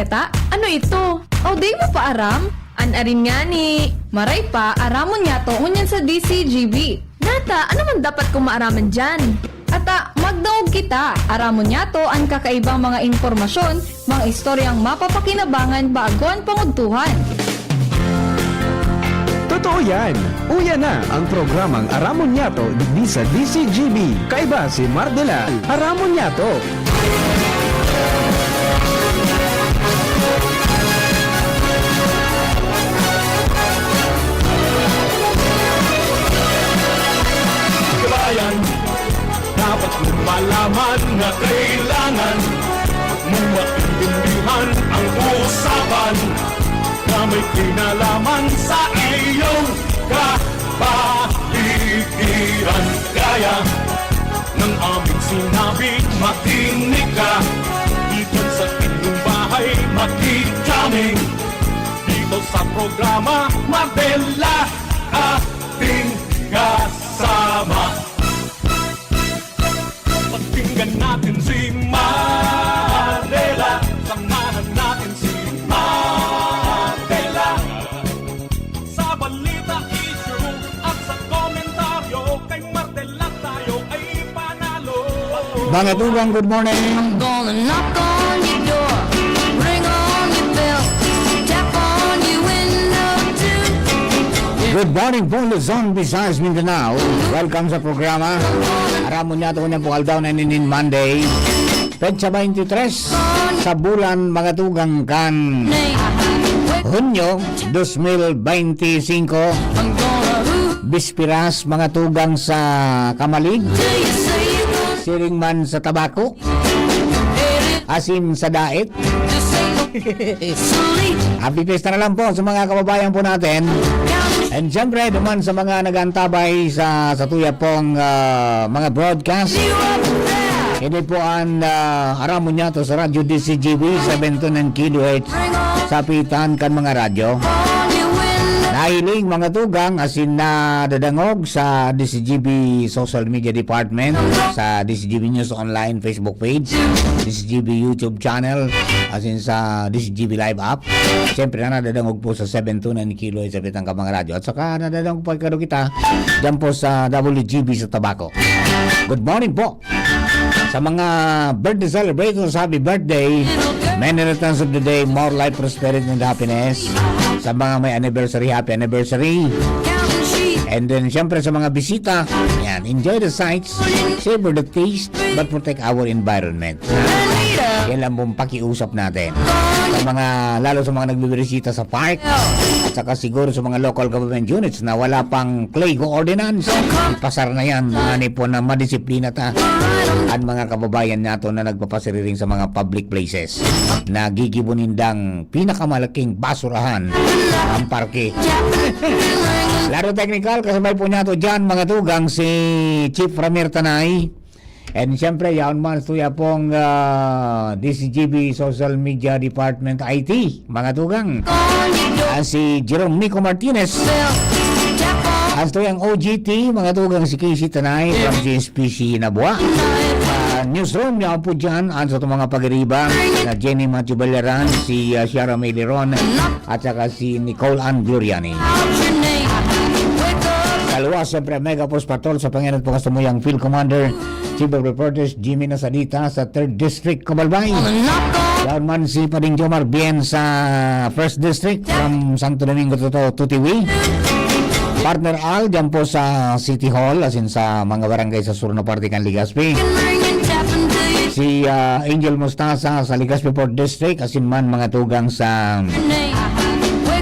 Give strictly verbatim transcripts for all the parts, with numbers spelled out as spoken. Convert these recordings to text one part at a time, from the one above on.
Ta, ano ito? O, di mo pa aram? An arin ngani, maray pa, aramon niyato ngunyan sa D C G B. Nata, ano man dapat kong maaraman diyan? Ata, magdaog kita. Aramon niyato an kakaibang mga impormasyon, mga istoryang mapapakinabangan bago an pangudtuhan. Totoo yan! Uya na ang programang Aramon Niyato digdi sa D C G B. Kaiba si Mardela. Aramon Niyato! Kabayan, dapat mo malaman na kailangan mo maintindihan ang usapan na may kinalaman sa iyong kapaligiran. Kaya ng aming sinabi, makinig ka. Dito sa inyong bahay, makinig kami. Dito sa programa, Mardela, ating kasama. Pakinggan natin si Mardela. Samahan natin si Mardela. Sa balita, issue at sa komentaryo, kay Mardela tayo ay panalo. Mga tugang, good morning. Gonna knock on your door, ring on your bell, tap on your window too. Good morning po, Luzon, Visayas, Mindanao. Welcome sa programa. Aramon niyato ngunyan po, aldaw na ninin Monday. Petsa twenty-three sa bulan, mga tugang, kan Hunyo dos mil benti singko. Bispiras, mga tugang, sa kamalig. Siring man sa tabako. Asin sa daet. Happy Fiesta na lang po sa mga kababayan po natin. And syempre, duman sa mga nag-aantabay sa, sa tuya pong ah, mga broadcast. Ini po ang ah, aramon niyato sa Radyo D C G B, seven to nine kilohertz sa pitan kan mga radyo. Nahiling, mga tugang, asin nadadangog sa D C G B Social Media Department, sa D C G B News Online Facebook page, D C G B YouTube channel, asin sa D C G B Live app. Siyempre na nadadangog po sa seven to nine kilohertz sa pitan kan mga radyo. At saka nadadangog po kado kita dyan po sa W G B sa Tabaco. Good morning po. Sa mga birthday celebrators, happy birthday. Many returns of the day, more life, prosperity, and happiness. Sa mga may anniversary, happy anniversary. And then, syempre, sa mga bisita, yan, enjoy the sights, savor the taste, but protect our environment. Yan lang pong pakiusap natin. Sa mga, lalo sa mga nagbibirisita sa park, at saka siguro sa mga local government units na wala pang plague ordinance, ipasar na yan, ngani po na madisiplina ta an mga kababayan nato na nagpapasiriring sa mga public places. Nagigibo nindang pinakamalaking basurahan ang parke. Laro Technical, kasabay po niyato dyan, mga tugang, si Chief Ramir Tanay. And siyempre, yaon man sa tuya pong ah, D C G B Social Media Department I T, mga tugang. Ah, si Jerome Nico Martinez. Ang tuyang O G T, mga tugang, si Casey Tanay from G S P C Nabua. Ah, newsroom, yaon po dyan, ang sa itong mga pag-iriba, na Jenny Matthew Balaran, si ah, Shara May Leron, at saka si Nicole Ann Gloriani. Kaluwas, siyempre, Mega Force Patrol sa pangenot po kasumuyang Field Commander, Chief of Reporters, Jimmy Nasadita sa third District, Cabalbay. Yaon man si Pading Jomar Bien sa first District from Santo Domingo to, to Tutiwi. Partner Al, dyan po sa City Hall, asin sa mga barangay sa sur na parte kan Legazpi. Si ah, Angel Mostasa sa Legazpi Port District, asin man mga tugang sa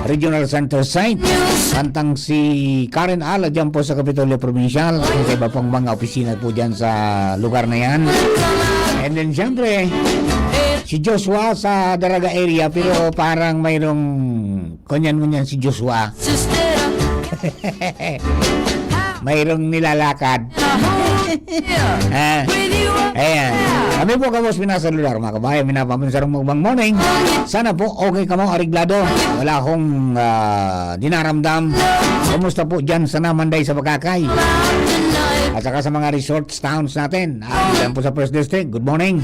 Regional Center Site. Samtang si Karen Al, dyan po sa Kapitolyo Provincial, asin sa iba pang mga opisina po dyan sa lugar na yan. And then, siyempre, si Joshua sa Daraga area, pero parang mayroong, kanyan mo niyan si Joshua. Mayroong nilalakad. Ah, ayan. Kami po kamo sa pinasaludar, mga kabayan, minapaman sa rong magbang morning. Sana po okay kamo, areglado. Wala akong ah, dinaramdam. Kumusta po dyan sa Namanday sa Bagakay? At saka sa mga resorts, towns natin. Ah, dyan po sa First District, good morning.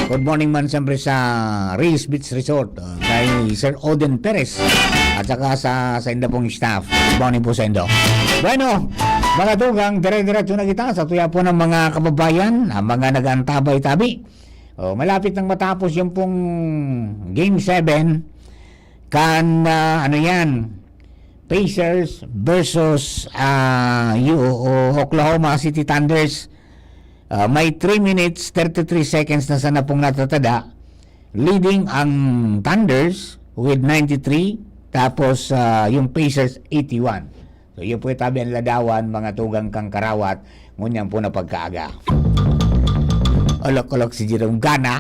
Good morning man siyempre sa Reyes Beach Resort, ah, kay Sir Oden Perez. At saka sa, sa inda pong staff. Good morning po sa indo. Bueno, mga tugang, dire-diretso na kita sa tuya po ng mga kababayan, ang mga nag-aantabay tabi. Oh, malapit nang matapos yung pong Game seven. Kan, ah, ano yan? Pacers versus, ah, U-, o-, Oklahoma City Thunders. Ah, may three minutes, thirty-three seconds na sana pong natatada. Leading ang Thunders with ninety-three, tapos, ah, yung Pacers eighty-one. So, iyo po tabi an ladawan, mga tugang kan karawat, ngunyan po na pagkaaga. Olok-olok si Jerome Gana.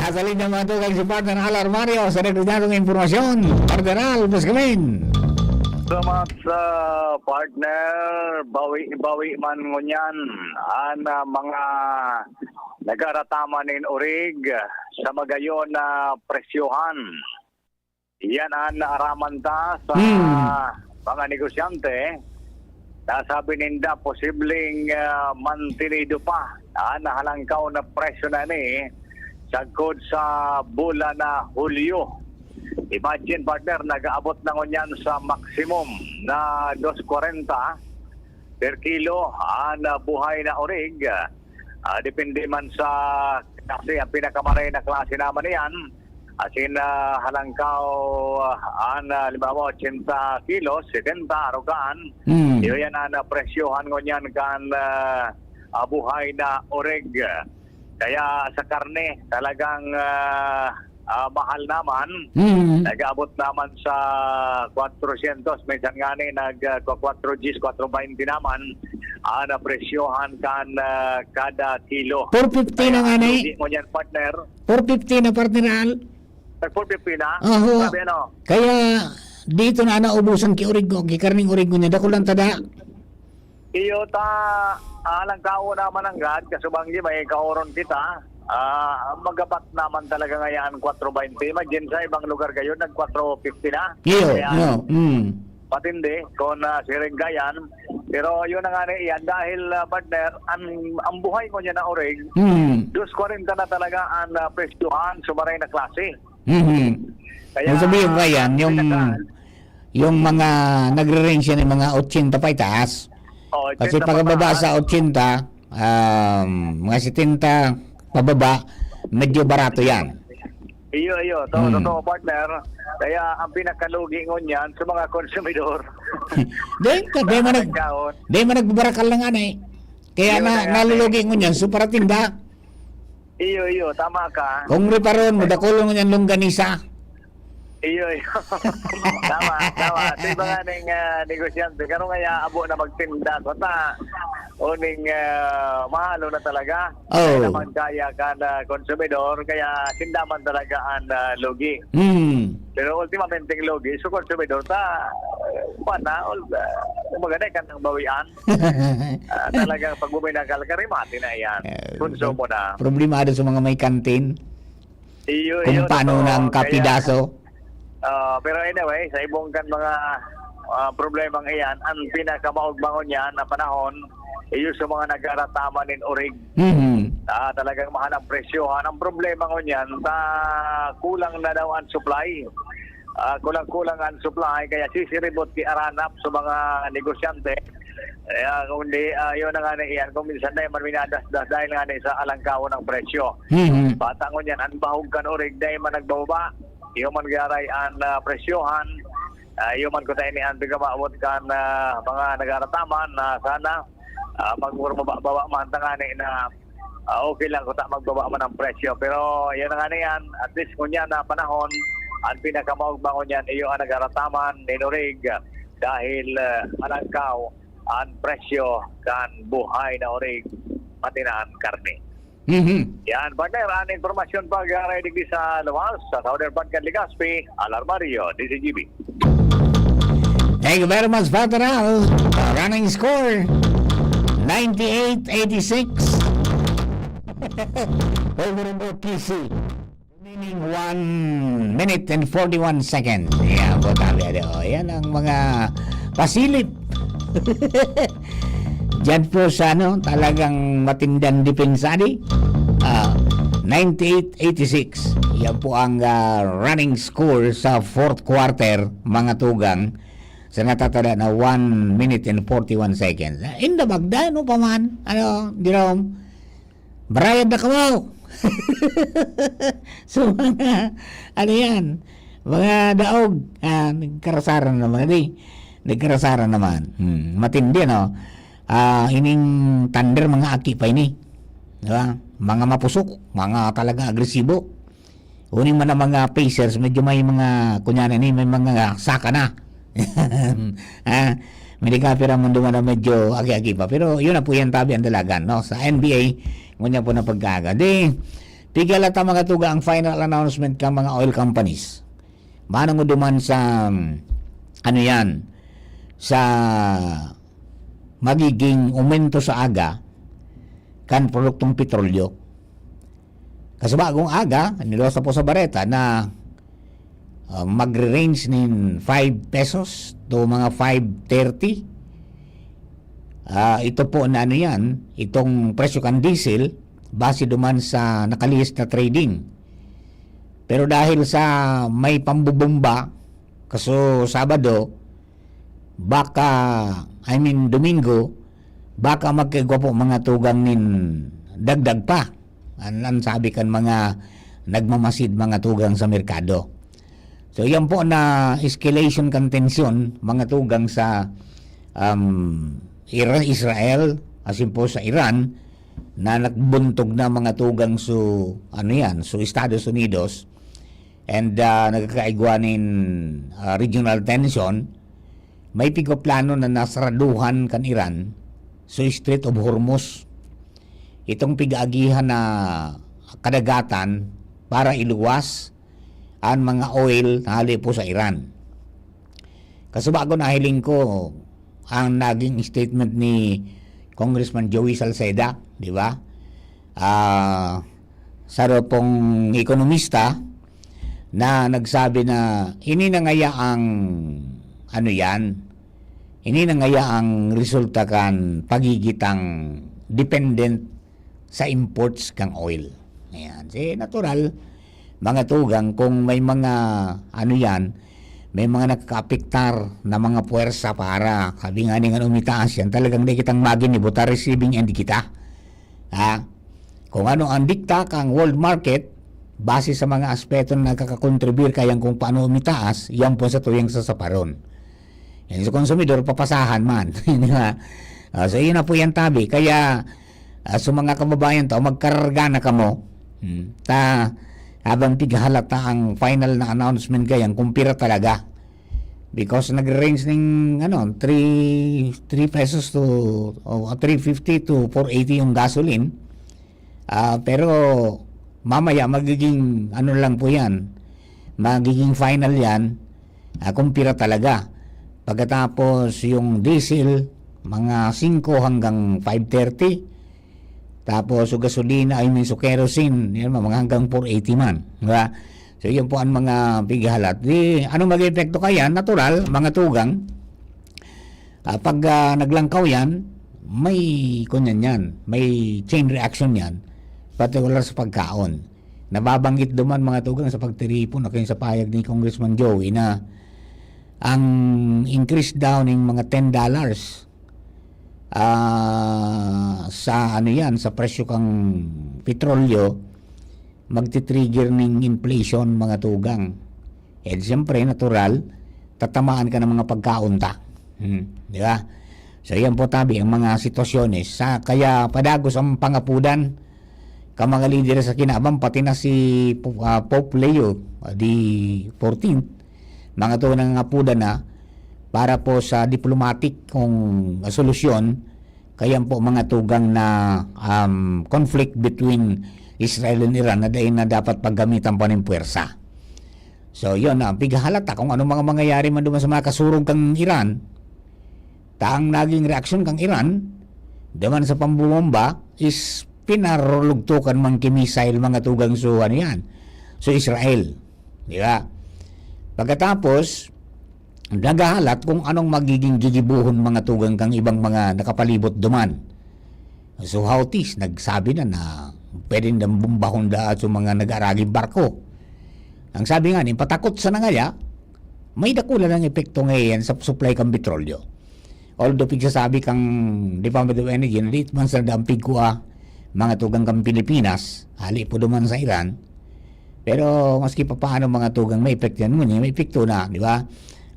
Nasa linya, mga tugang, si Partner Al Armario sa dagdagang impormasyon. Partner Al, ubos kami. Salamat sa partner. Bawi-bawi man ngunyan an, ah, mga nagkaratama nin orig sa magayon na presyohan. Iyan an naaraman ta sa Hmm. mga negosyante. Nasabi ninda posibleng, ah, mantinido pa an nahalangkaw na presyo na ini sagkod sa bulan na Hulyo. Imagine, partner, nag-aabot na ngunyan sa maximum na dos kwarenta per kilo an, ah, buhay na orig. Ah, depende man sa klase, ang pinakamaray na klase naman iyan, as in, ah, halangkaw, ah, an, ah, halimbawa, ochenta kilos, setenta, arugaan. Hmm. Iyo yan an, ah, presyohan ngunyan kan, ah, ah, buhay na orig. Kaya sa karne, talagang, ah, ah, mahal naman. Mm. Nag-aabot naman sa kwatrosyentos, minsan nga ni nag, ah, kwa-, kwatro diyes, kwatro baynte naman, ah, na presyohan kan, ah, kada kilo. Four fifty na nga ni. Kaya lugi mo niyan, partner. Four fifty na, partner Al. Nag four fifty na? Oho. Sabi ano? Kaya dito na naubusan ki orig ko, ki karning orig ko niya, dako lang tada. Iyo ta, alang kao naman nanggad, kasubanggi may kaoron kita. Ah, magapat naman talaga ngayaan kwatro baynte. Imagine sa ibang lugar kayo, nag kwatro fifty na. Iyo, Kaya, iyo, mm. matindi kung, ah, siring gayan. Pero yun na nga na iyan, dahil, ah, partner, ang, ang buhay ko niya na orig, Mm. dos kwarenta na talaga ang, ah, presyohan, sumaray na klase. Mhm. Kaya, Ang sabihin ko yan, yung, pinaka- yung mga nagre-range yan, yung mga ochenta pa itaas. Oh, Kasi ochenta pagkababa pataas. sa ochenta, um, mga setenta pababa, medyo barato yan. Iyo, iyo. To-, Mm. totoo, partner. Kaya ang pinakalugi ngunyan sa mga konsumidor. Di, di man nag-, Kaon. di man nagbabarakal na nga na eh. Kaya Iyo, na, kaya nalulugi ngunyan, so para tinda. Iyo, iyo, tama ka. Kung reparon mo, dakulon mo niyang longganisa. Iyo, iyo. Tama, tama. Sa iba nga ning, ah, negosyante, karong kaya abo na magtinda ko ta, uning, ah, mahalo na talaga. Oo. Kaya naman kaya ka na konsumidor, kaya tinda man talaga ang, ah, lugi. Hmm. Pero ultimamente, ang lugi sa konsumidor, ta, pa na, ul-, ah, kumbaga na, ikang bawian. Ah, talagang pag buminakal ka, remate na yan. Eh, Konsumo na. Problemado sa mga may kantin. Iyo, Kung iyo, paano totoo. na ang Kaya, kapidaso? ah, pero anyway, sa ibong kan mga, ah, problemang iyan, ang pinakamaugma ngunyan na panahon, iyo sa mga nagkarataman nin orig. Mhm. Ah, talagang mahal ang presyohan. Ang problema ngunyan, ta, kulang na daw ang supply. Ah, kulang-kulang ang supply, kaya sisiribot ki aranap sa mga negosyante. Kaya kung di, ah, yun na nga na iyan, kung minsan na man minadas-das dahil nga na sa alangkawon ng presyo. Mhm. Bata ngunyan, ang bahog kan orig dahil man nagbababa, iyo man garay ang, ah, presyohan, ah, iyo man kuta ini ang pigkamaawot kan, ah, mga nagarataman na sana, ah, magmurmaba-baba man tangani na, ah, okay lang kuta magbaba man ang presyo. Pero yun na nga na yan, at least ngunyan na panahon, ang pinakamaugma ngunyan, iyo ang nagarataman, ninurig, dahil, ah, alangkaw, ang presyo kan buhay na orig, pati na ang karne. Mhm. Yan, partner, ang impormasyon pag, ah, digdi sa luwas, sa Southern Bank kan Legazpi, Al Armario, D Z G B. Thank you very much, Partner Al. Running score, ninety-eight eighty-six. Over in O K C. Remaining one minute and forty-one seconds. Yan po, tabi, ano, yan ang mga pasilip Diyan po sa ano, talagang matindang depensa di. Ah, ninety-eight eighty-six. Yan po ang ah, running score sa fourth quarter, mga tugang. Sa natatada na one minute and forty-one seconds. In the bag, dano pa man. Ano, Jerome? Barayad na kamo. So, mga, ano yan? Mga daog. Ah, nagkarasaran naman, di? Nagkarasaran naman. Hmm, matindi, no? Ah, ining Thunder, mga aki pa ini. Di ba? Mga mapusok, mga talaga agresibo. Uning man ang mga Pacers, medyo may mga, kunyari ni, may mga saka na. Ah, may di ka pira man duman na medyo agi-agi pa. Pero yun na po yan, tabi ang dalagan, no? Sa N B A, ngunyan po na pagkaaga. Di, pigalata mga tuga ang final announcement ng mga oil companies. Manang duman sa, ano yan, sa magiging aumento sa aga kan produktong petrolyo. Kasubagong aga, niluwas na po sa bareta na ah, magre-range nin five pesos to mga five thirty. Ah, ito po na ano yan, itong presyo kan diesel, base duman sa nakalihis na trading. Pero dahil sa may pambubumba, kaso Sabado, baka, I mean, Domingo, baka magkaigwa po mga tugang nin dagdag pa. An, an sabi kan mga nagmamasid, mga tugang sa merkado. So, yan po na escalation kan tensyon, mga tugang sa, um, Ira-, Israel, asin po sa Iran, na nagbuntog na mga tugang su, ano yan, su Estados Unidos, and, ah, nagkakaigwa nin, ah, regional tension, may pigaplano na nasaraduhan kan Iran su Strait of Hormuz. Itong pig-aagihan na kadagatan para iluwas an mga oil na hali po sa Iran. Kasubago, nahiling ko ang naging statement ni Congressman Joey Salceda, di ba? Ah, saro pong ekonomista na nagsabi na ini na ngaya ang, ano yan, ini na ngaya ang resulta kan pagigitang dependent sa imports kang oil. Ayan. Si natural, mga tugang, kung may mga, ano yan, may mga nagkaapektar na mga puwersa para, sabi nga ni nga umitaas yan, talagang di kitang magin ni buta receiving end kita. Ha? Kung ano ang dikta kang world market, base sa mga aspeto na nagkakakontribir kayan kung paano umitaas, yan po sa tuyang sasaparon. Yan sa konsumidor, papasahan man. Di ba? Ah, so, yun na po yan, tabi. Kaya, ah, sa mga kababayan to, magkararga na kamo. Hmm. Ta, habang pighalata ang final na announcement kayan, kung pira talaga. Because nagre-range ning, ano, three, three pesos to, o three fifty to four eighty yung gasoline. Ah, pero mamaya magiging, ano lang po yan, magiging final yan, ah, kung pira talaga. Pagkatapos yung diesel, mga singko hanggang five thirty. Tapos, so gasolina, I mean, so kerosene, yan, mga hanggang four eighty man. Di ba? So, yun po ang mga pighalat. Di, ano mag-epekto kaya? Natural, mga tugang. Ah, pag ah, naglangkaw yan, may, kunyan yan, may chain reaction yan. Partikular sa pagkaon. Nababanggit duman, mga tugang, sa pagtiripon, o kaya sa payag ni Congressman Joey na ang increase daw ning mga ten dollars, ah, sa, ano yan, sa presyo kang petrolyo, magti-trigger ning inflation, mga tugang. And siyempre, natural, tatamaan ka ng mga pagkaon ta. Hmm, di ba? So, yan po, tabi, ang mga sitwasyones. Sa, kaya padagos ang pangapudan ka mga lider sa kinaban, pati na si Pope, ah, Pope Leo, ah, the fourteenth, mga to nangangapudan na para po sa diplomatic kung solusyon, kayan po mga tugang na, um, conflict between Israel and Iran na dai na dapat paggamitan pa nin puwersa. So, yun na, pighahalata kung anong mga mangyayari man duman sa mga kasurog kang Iran. Ta ang naging reaksyon kang Iran, duman sa pambobomba, is pinarulugtukan man ki missile mga tugang so, ano yan, so Israel. Di ba? Pagkatapos, naghahalat kung anong magiging gigibohon, mga tugang, kang ibang mga nakapalibot duman. So, Houthis, nagsabi na na pwede nang bombahon daa sa mga nag-aaraging barko. Ang sabi nga, nin patakot sa nangaya, may dakula ng epekto ngayon sa supply kan petrolyo. Although pigsasabi kang Department of Energy na di man sa daang pigkua, mga tugang kan Pilipinas, hali po duman sa Iran. Pero maski pa paano, mga tugang, may epekto yan, ngunyan, may epekto na, di ba?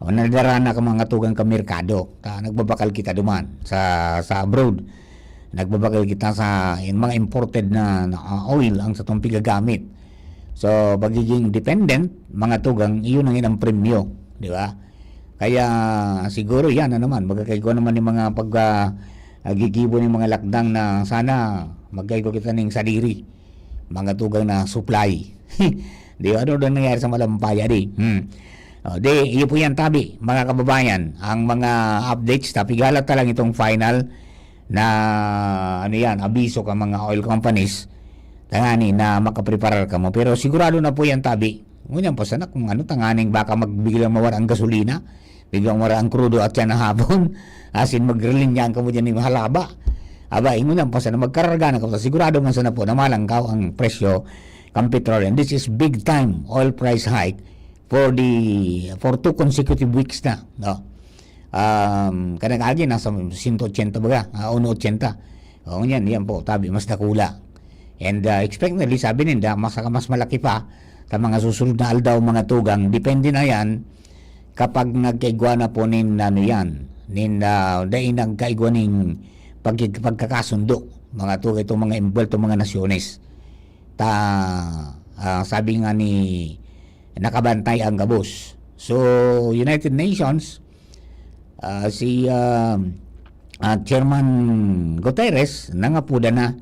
O nadara na ka mga tugang ka merkado, ta nagbabakal kita duman sa, sa abroad. Nagbabakal kita sa in, mga imported na, na, ah, oil ang satong pigagamit. So, pagiging dependent, mga tugang, iyon ang inang premyo, di ba? Kaya siguro yan na naman, magkakaigwa naman yung mga pag, ah, ah, gigibo ng mga lakdang na sana magkaigwa kita ning sadiri, mga tugang, na supply. Di ba? Ano na nangyari sa Malampaya, di? Hmm. O, di, iyo po yan, tabi, mga kababayan. Ang mga updates, ta pighalat ta lang itong final na, ano yan, abiso ka mga oil companies, tangani na makapreparar kamo. Pero sigurado na po yan, tabi. Ngunyan pa sana kung ano, tanganing baka magbiglang mawara ang gasolina, biglang mawara ang krudo at yan na hapon. Asin magrelinya ang kamo dyan ng halaba. Aba, ingon yan pa sana, magkararga na kamo. Sigurado man sana po na malangkaw ang presyo kan petrol. And this is big time oil price hike for the, for two consecutive weeks na, no? Um, kanang agi, nasa sento ochenta baga, ah, uno ochenta. O, yan, yan po, tabi, mas dakula. And, ah, expectedly, sabi ninda, mas, mas malaki pa sa mga susunod na aldaw, mga tugang. Depende na yan kapag nagkaigwa na po nin, ano yan, nin, ah, dai nagkaigwa nin pagkig-, pagkakasundo, mga tugang, itong mga involved, itong mga nasyones. Ta, ah, sabi nga ni, nakabantay ang gabos. So, United Nations, ah, si, ah, ah, Chairman Guterres nangapoda na,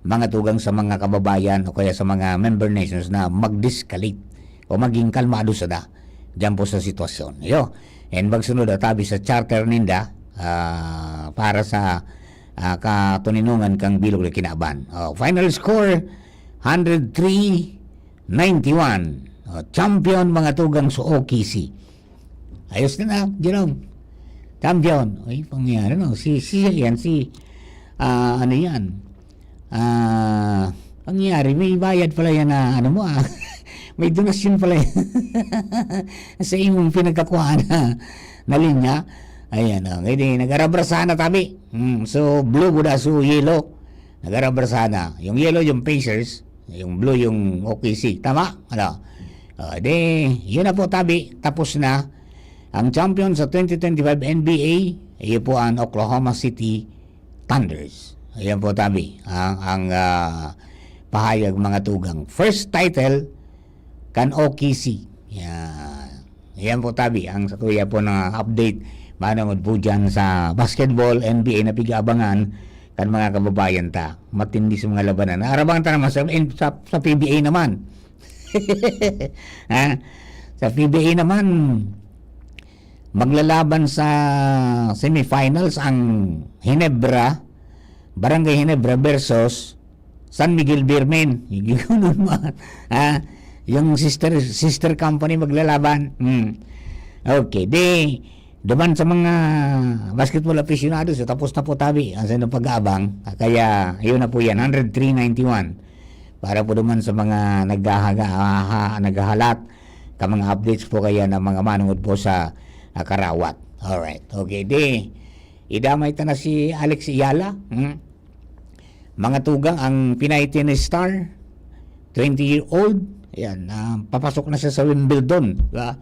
mga tugang, sa mga kababayan o kaya sa mga member nations na mag-de-escalate o maging kalmado sada diyan po sa sitwasyon. Iyo. And magsunod, ah, tabi sa charter ninda, ah, para sa, ah, katoninongan kang bilog na kinaban. Oh, final score, hundred three ninety-one. Oh, champion, mga tugang, sa O K C. Ayos na na, Jerome. Champion. Ay, pangyari, no? Si, si, yan, si, ah, ano yan? Ah, pangyari, may bayad pala yan na, ano mo, ah. May donasyon pala yan. Sa imong pinagkakuhaan na, na linya. Ayan, okay. Di, nag-arabrasa na, tabi. Hmm, so, blue, buda, so, yellow. Nag-arabrasa na. Yung yellow, yung Pacers. Yung blue, yung O K C. Tama? Ano? Ah, di, yun na po, tabi. Tapos na. Ang champion sa twenty twenty-five N B A, iyo po ang Oklahoma City Thunders. Ayan po, tabi. Ang, ang, ah, pahayag, mga tugang. First title kan O K C. Yan. Ayan po, tabi. Ang satuya po na update. Manungod po dyan sa basketball, N B A na pig-aabangan kan mga kababayan ta. Matindi sa mga labanan. Arabangan ta naman sa, in, sa, sa P B A naman. Ha? Sa P B A naman, maglalaban sa semifinals ang Ginebra, Barangay Ginebra versus San Miguel Birmin. Yung gano'n man. Ha? Yung sister, sister company maglalaban. Hmm. Okay. Di, duman sa mga basketball aficionados, so tapos na po, tabi ang sa inyong pag-aabang. Kaya, yun na po yan, hundred three ninety-one. Para po duman sa mga naghahaga-, ha-, naghahalat ka mga updates po kaya ng mga manungod po sa, ah, karawat. Alright. Okay, di, idamay ta na si Alex Eala. Hmm? Mga tugang, ang Pinay tennis star, twenty-year-old, ayan, ah, papasok na siya sa Wimbledon, di ba?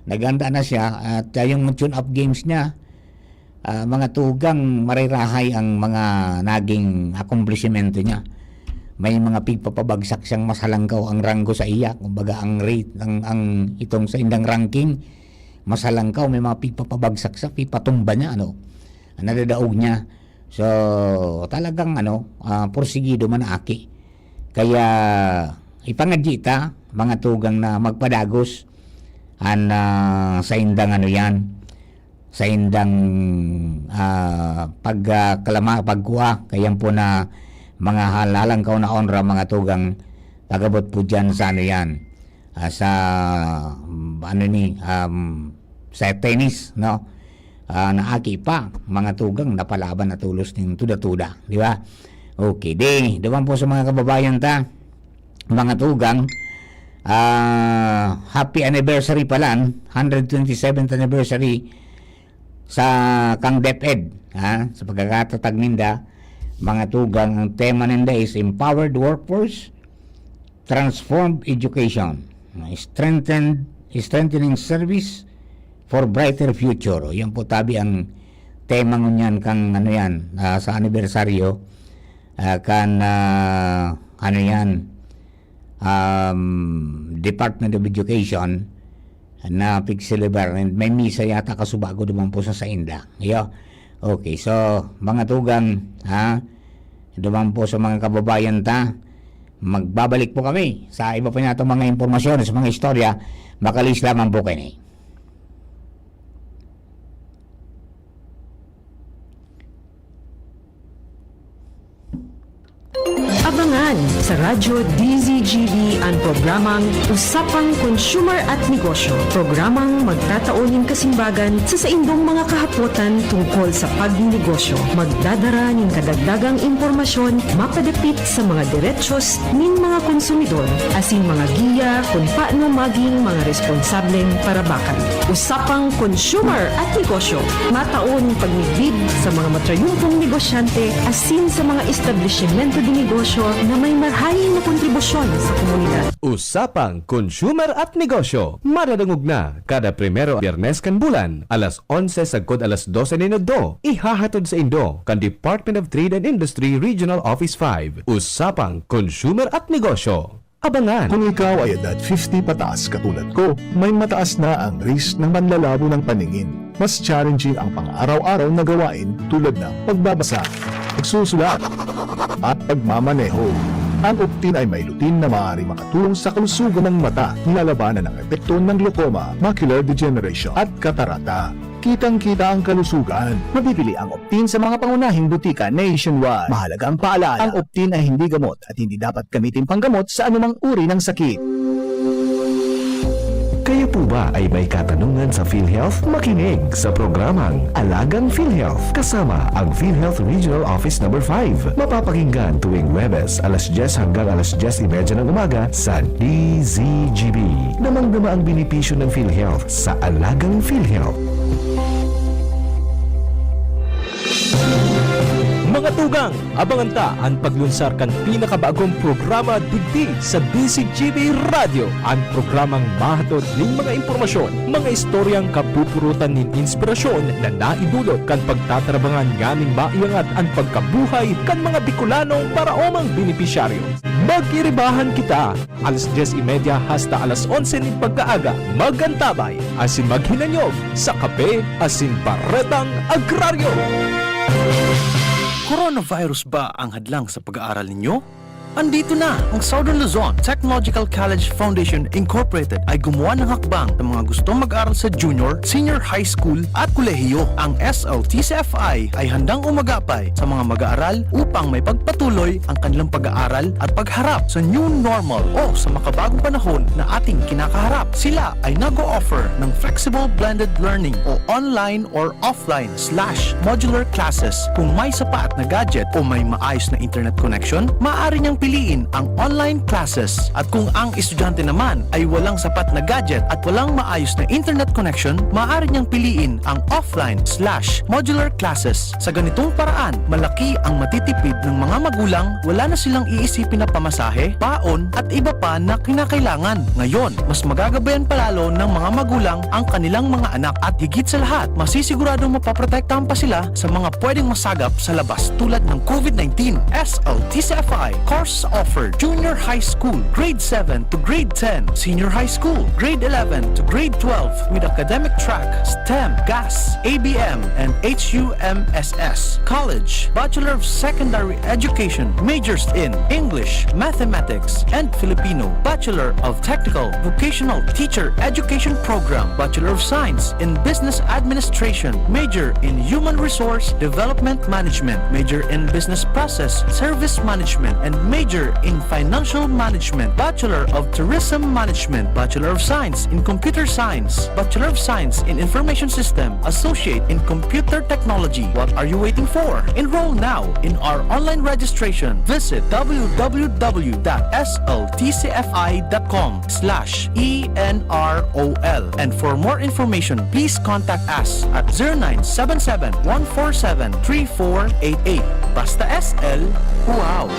Naghanda na siya at, ah, yung tune-up games niya, ah, mga tugang, marirahay ang mga naging akomplishimento niya. May mga pigpapabagsak siyang mas halangkaw ang ranggo sa iya, kumbaga ang rate, ang, ang itong sa indang ranking, mas halangkaw, may mga pigpapabagsak siya, pipatumba niya, ano, nadadaog niya. So, talagang, ano, ah, porsigido man aki. Kaya, ipangadyi ta, mga tugang, na magpadagos an, ah, saindang, ano yan, saindang, ah, pag, ah, kalama-, pagkua, kayan po na mga hal-, halangkaw na onra, mga tugang, pag-abot po dyan sa, ano yan, ah, sa, mm, ano ni, um, sa tennis, no? Ah, naaki pa, mga tugang, napalaban na tolos nin tuda-tuda, di ba? Okay, di, duman po sa mga kababayan ta, mga tugang, ah, happy anniversary pala, hundred twenty-seventh anniversary sa kang DepEd, ha? Sa pagkakatatag ninda, mga tugang, ang tema ninda is Empowered Workforce, Transformed Education, Strengthened, Strengthening Service for Brighter Future. O, yan po tabi ang tema ngunyan kang ano yan, ah, sa anibersaryo, ah, kan, ah, ano yan, um, Department of Education na pig-celebrate. And may misa yata kasubago duman po sa sainda. Iyo. Okay, so, mga tugang, ha? Duman po sa mga kababayan ta, magbabalik po kami sa iba pa natong mga impormasyon, sa mga istorya. Makalis lamang po kayo. Abangan sa Radyo D Z G B an programang Usapang Consumer at Negosyo, programang magtatao nin kasimbagan sa saindong mga kahapotan tungkol sa pagnenegosyo. Magdadara nin kadagdagang impormasyon mapadapit sa mga derechos nin mga konsumidor asin mga giya kun paano magin mga responsableng parabakan. Usapang Consumer at Negosyo, matao nin pagmidbid sa mga matrayumpong negosyante asin sa mga establisimento de negosyo na may marhay na kontribusyon sa komunidad. Usapang Consumer at Negosyo, madadangog na kada primero Biyernes kan bulan, alas onse sagkod alas dose nin udto, ihahatod saindo kan Department of Trade and Industry Regional Office five. Usapang Consumer at Negosyo. Abangan! Kung ikaw ay edad fifty pataas katulad ko, may mataas na ang risk ng panlalabo ng paningin. Mas challenging ang pang-araw-araw na gawain tulad ng pagbabasa, pagsusulat, at pagmamaneho. Ang Optin ay may lutein na maaari makatulong sa kalusugan ng mata, nilalabanan ang epekto ng glaucoma, macular degeneration, at katarata. Kitang-kita ang kalusugan. Mabibili ang Optin sa mga pangunahing butika nationwide. Mahalagang paalala, ang Optin ay hindi gamot at hindi dapat gamitin panggamot sa anumang uri ng sakit. Kayo po ba ay may katanungan sa PhilHealth? Makinig sa programang Alagang PhilHealth kasama ang PhilHealth Regional Office Number five. Mapapakinggan tuwing Huwebes, alas dyes hanggang alas dyes y media ng umaga sa D Z G B. Damang-dama ang benepisyo ng PhilHealth sa Alagang PhilHealth. Mga tugang, abangan ta an paglunsar kan pinakabagong programa digdi sa D Z G B Radyo, an programang mahatod nin mga impormasyon, mga istoryang kapupurutan nin inspirasyon na naidulot kan pagtatarabangan nganing maiangat an pagkabuhay kan mga Bicolanong paraomang benepisyaryo. Magiribahan kita, alas dyes y media hasta alas onse nin pagkaaga, mag-antabay asin maghinanyog sa Kape asin Baretang Agraryo. Coronavirus ba ang hadlang sa pag-aaral ninyo? Andito na! Ang Southern Luzon Technological College Foundation Incorporated ay gumawa ng hakbang sa mga gustong mag-aral sa junior, senior high school at kolehiyo. Ang S L T C F I ay handang umagapay sa mga mag-aaral upang maipagpatuloy ang kanilang pag-aaral at pagharap sa new normal o sa makabagong panahon na ating kinakaharap. Sila ay nag-o-offer ng flexible blended learning o online or offline slash modular classes. Kung may sapat na gadget o may maayos na internet connection, maaari niyang piliin ang online classes. At kung ang estudyante naman ay walang sapat na gadget at walang maayos na internet connection, maaari niyang piliin ang offline slash modular classes. Sa ganitong paraan, malaki ang matitipid ng mga magulang, wala na silang iisipin na pamasahe, baon, at iba pa na kinakailangan. Ngayon, mas magagabayan pa lalo ng mga magulang ang kanilang mga anak at higit sa lahat, masisiguradong mapoprotektahan pa sila sa mga pwedeng masagap sa labas tulad ng COVID nineteen. S L T C F I course offered: Junior High School, Grade seven to Grade ten, Senior High School, Grade eleven to Grade twelve with academic track, STEM, GAS, A B M, and H U M S S. College, Bachelor of Secondary Education, majors in English, Mathematics, and Filipino, Bachelor of Technical Vocational Teacher Education Program, Bachelor of Science in Business Administration, major in Human Resource Development Management, major in Business Process Service Management, and major Major in Financial Management, Bachelor of Tourism Management, Bachelor of Science in Computer Science, Bachelor of Science in Information System, Associate in Computer Technology. What are you waiting for? Enroll now in our online registration. Visit w w w dot s l t c f i dot com slash e n r o l. And for more information, please contact us at zero nine seven seven, one four seven, three four eight eight. Basta S L, wow!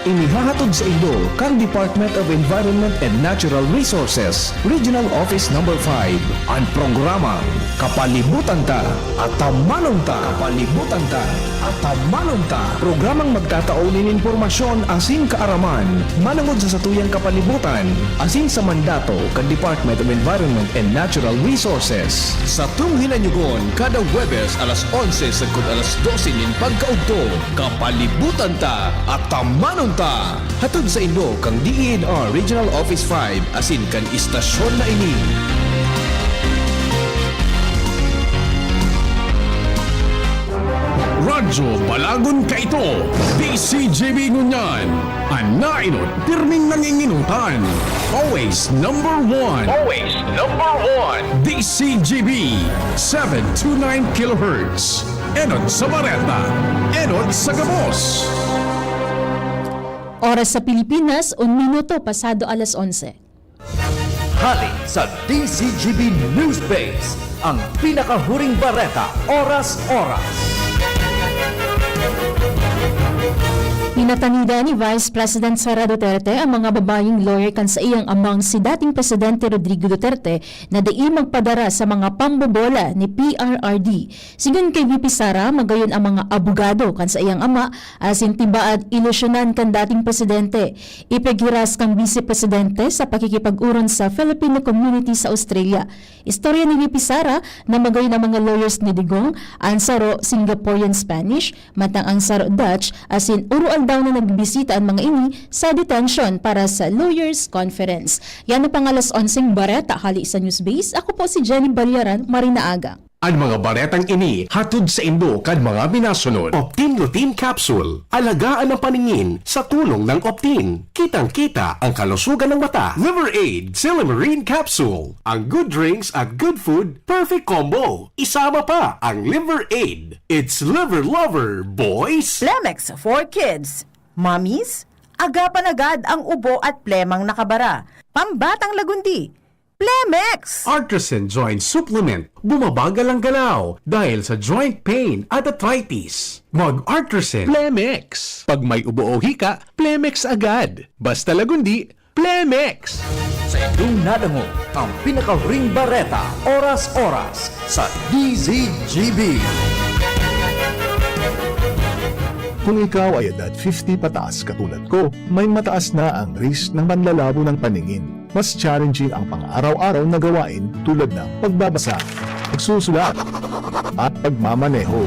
Inihahatod sa indo kan Department of Environment and Natural Resources, Regional Office Number five, an programang Kapalibutan Ta, Atamanon Ta. Kapalibutan Ta, Atamanon Ta. Programang magtatao nin impormasyon asin kaaraman manongod sa satuyang kapalibutan asin sa mandato kan Department of Environment and Natural Resources. Satong hinanyugon kada Huwebes alas onse sagkod alas dose nin pagkaudto. Kapalibutan Ta, Atamanon Ta! Hatod saindo kan D E N R Regional Office five asin kan istasyon na ini. Radyo Balagon Kaito, D C G B ngunyan. An naenot, pirming nangingenotan. Always number one. Always number one. D C G B, seven two nine kilohertz. Enot sa bareta, enot sa gabos. Oras sa Pilipinas, un minuto pasado alas onse. Hali sa D C G B News Base, ang pinakahuring bareta, oras-oras. Pinatanida ni Vice President Sara Duterte ang mga babayeng lawyer kan saiyang amang si dating Presidente Rodrigo Duterte na dai magpadara sa mga pambobola ni P R R D. Sigon kay V P Sara, magayon ang mga abogado kan saiyang ama asin tibaad ilusyonan kan dating presidente. Ipighiras kan Bise Presidente sa pakikipag-oron sa Filipino community sa Australia. Istorya ni V P Sara na magayon ang mga lawyers ni Digong, an saro Singaporean Spanish, mantang ang saro Dutch, asin oro-aldaw na nagbisita an mga ini sa detention para sa lawyers conference. Yan ang pang alas onseng bareta hali sa Newsbase. Ako po si Jenny Balyaran, maray na aga. An mga baretang ini hatod saindo kan mga minasunod. Optin Lutein Capsule. Alagaan ang paningin sa tulong ng Optin. Kitang-kita ang kalusugan ng mata. Liver Aid Silymarin Capsule. Ang good drinks at good food, perfect combo. Isama pa ang Liver Aid. It's Liver Lover, boys! Plemex for Kids. Mommies, agapan agad ang ubo at plemang nakabara. Pambatang lagundi, Plemex! Artresin Joint Supplement, bumabagal ang galaw dahil sa joint pain at arthritis. Mag-Artresin. Plemex. Pag may ubo o hika, Plemex agad. Basta lagundi, Plemex! Sa indong nadangog, ang pinakahuring bareta, oras-oras, sa D Z G B. Kung ikaw ay edad fifty pataas katulad ko, may mataas na ang risk ng panlalabo ng paningin. Mas challenging ang pang-araw-araw na gawain tulad ng pagbabasa, pagsusulat, at pagmamaneho.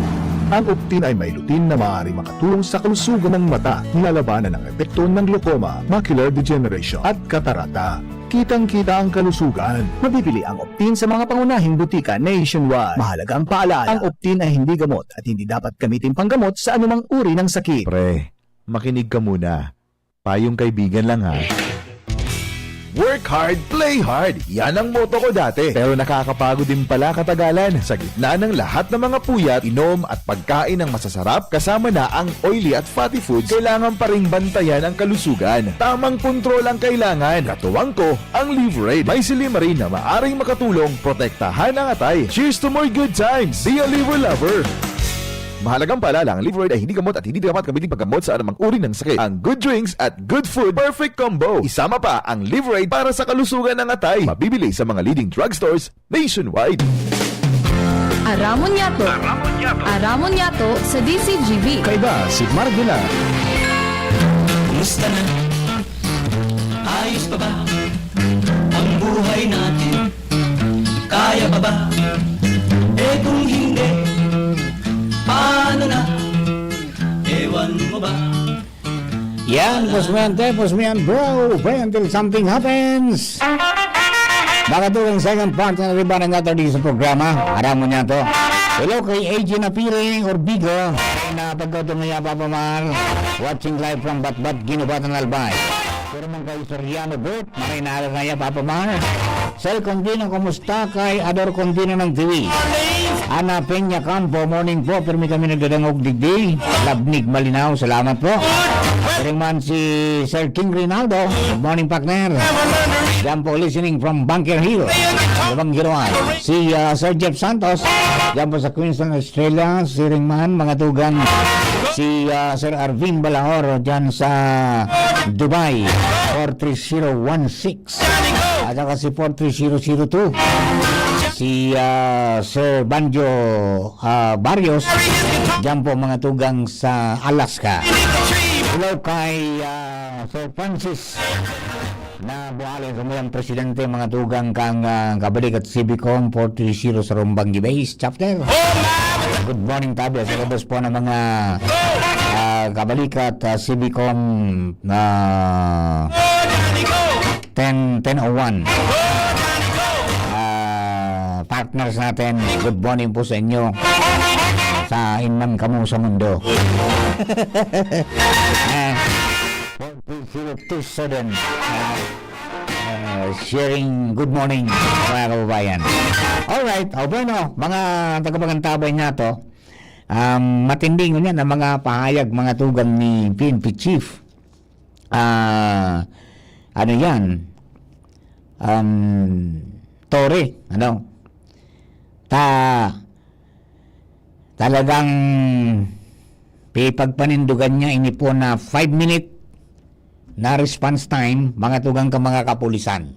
Ang Optin ay may lutein na maaaring makatulong sa kalusugan ng mata, nilalabanan ang epekto ng glaucoma, macular degeneration, at katarata. Kitang-kita ang kalusugan. Mabibili ang Optin sa mga pangunahing butika nationwide. Mahalagang paalala, ang Optin ay hindi gamot at hindi dapat gamitin panggamot sa anumang uri ng sakit. Pre, makinig ka muna. Payong kaibigan lang, ha. Work hard, play hard. Yan ang motto ko dati. Pero nakakapagod din pala katagalan. Sa gitna ng lahat ng mga puyat, inom at pagkain ng masasarap, kasama na ang oily at fatty foods, kailangan pa ring bantayan ang kalusugan. Tamang kontrol ang kailangan. Katuwang ko, ang Liverade. May silymarin na maaring makatulong protektahan ang atay. Cheers to more good times! Be a Liver Lover! Mahalagang paalala, ang Liverade ay hindi gamot at hindi dapat gamitin paggamot sa anumang uri ng sakit. Ang good drinks at good food, perfect combo. Isama pa ang Liverade para sa kalusugan ng atay. Mabibili sa mga leading drugstores nationwide. Aramon Yato. Aramon Yato. Aramon Yato sa D C G B. Kaiba si Mark Villar. Kumusta na? Ayos pa ba ang buhay natin? Kaya pa ba? Eh, kung hindi, paano na? Ewan mo ba? Yan, pusmian te, pusmian bro, pray until something happens. Makatugang second part na riba na natin sa programa. Aram mo niya to. Hello kay A J Napiri Orbigo. Na pagkauto ngaya, Papa Mar. Watching live from Batbat, Guinobatan, Albay. Pero man kay Soriano Bert, maray na aga ngaya, Papa Mar. Sel Condino, kumusta? Kay Ador Condino ng Tiwi. Ana Peña Campo, morning po. Pirmi kami nagdadangog digdi. Labnig, malinaw. Salamat po. Pero man si Sir King Rinaldo. Good morning, partner. Diyan po listening from Bunker Hill. Labang Giroan. Si ah, Sir Jeff Santos. Diyan po sa Queensland, Australia. Si Ringman, mga tugang. Si ah, Sir Arvin Balahor diyan sa Dubai. Four three zero one six. At saka si four three zero zero two. Si ah, Sir Banjo ah, Barrios. Diyan po mga tugang sa Alaska. Hello kay ah, Sir Francis na buhali sa muyang presidente, mga tugang kang ah, kabalik at C B Com four three zero sa Rumbang Gibais Chapter. Good morning, tabi. Sa labas po ng mga ah, kabalikat ah, C B Com na ten, ten oh one. Ah, partners natin, good morning po sa inyo. Sa inman kamo sa mundo. Ah, four three zero two seven. Ah, ah, sharing good morning, mga kababayan. Alright, o bueno, mga tagapagantabay na to, um, matinding ngunyan ang mga pahayag, mga tugang ni P N P Chief. Ah, ano yan? Um, Torre, ano? Ta, talagang pipagpanindugan niya ini po na five minute na response time, mga tugang ka mga kapulisan.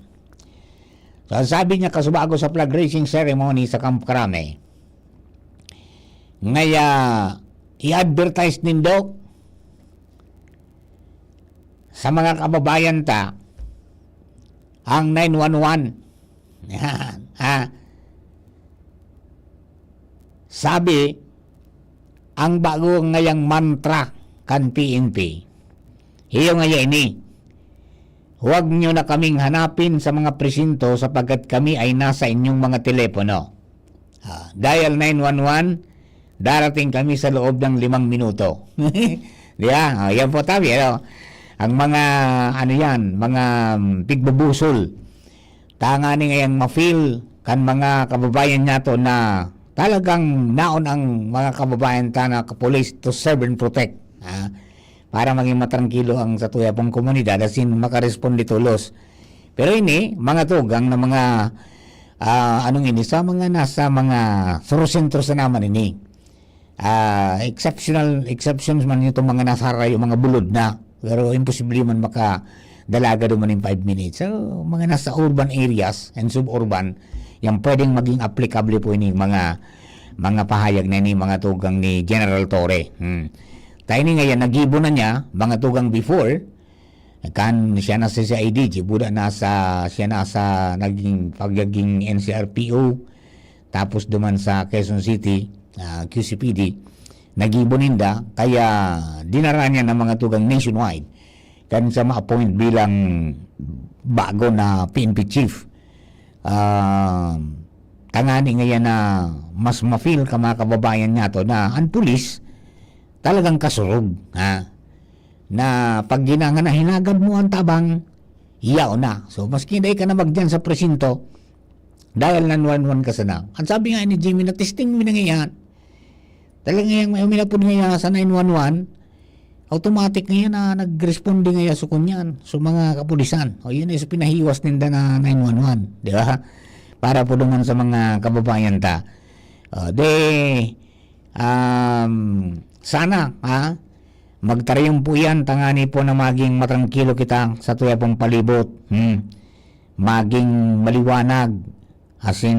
So, ang sabi niya, kasubago sa flag raising ceremony sa Camp Crame, ngaya, i-advertise nindo sa mga kababayan ta ang nine one one. Yan, ha? Sabi, ang bago ngayang mantra kan P N P, iyo ngaya ini, "Huwag niyo na kaming hanapin sa mga presinto sapagkat kami ay nasa inyong mga telepono. Ah, dial nine one one, darating kami sa loob ng limang minuto." Di ba? Ah, yan po, tabi, ano? Ang mga, ano yan, mga mm, pigbubusol. Tanganing ngayang ma-feel kan mga kababayan nato na talagang naon ang mga kababayan ta na kapulis to serve and protect. Ah, para maging matrangkilo ang satuya pong komunidad, asin makaresponde tolos. Pero ini, mga tugang na mga, ah, anong ini, sa mga nasa mga sentro-sentro sa naman ini. Ah, exceptional, exceptions man itong mga nasa harayo, mga bulod na. Pero imposible man makadalaga duman in five minutes. So, mga nasa urban areas and suburban, yan pwedeng maging applicable po ini mga, mga pahayag na ini, mga tugang ni General Torre. Hmm. Tayo ni ngayon, nagibo na niya, mga tugang before, kan siya na sa C I D G, buda na sa, siya na sa naging, pagiging N C R P O, tapos duman sa Quezon City, ah, Q C P D, nagibo ninda, kaya dinara niya ng mga tugang nationwide, kan siya ma-appoint bilang bago na P N P chief. Ah, tangani ngayon na mas ma-feel ka mga kababayan nato na ang pulis talagang kasurog, ha? Na pag ginangan na hinagad mo ang tabang, yaon na. So, maski dai ka na magdiyan sa presinto, dahil nine one one ka sana. Ang sabi nga ni Jimmy, na-testing mo na ngayon. Talagang yung may uminapod ngayon sa nine one one, automatic ngayon na nag-responde ngayon sa kunyan, sa mga kapulisan. O yun ay sa pinahiwas ninda na nine one one, di ba? Para po naman sa mga kababayan ta. O, de, um, sana, ha? Magtarayong po yan, tangani po na maging matrangkilo kita sa tuya pong palibot. Hmm. Maging maliwanag, asin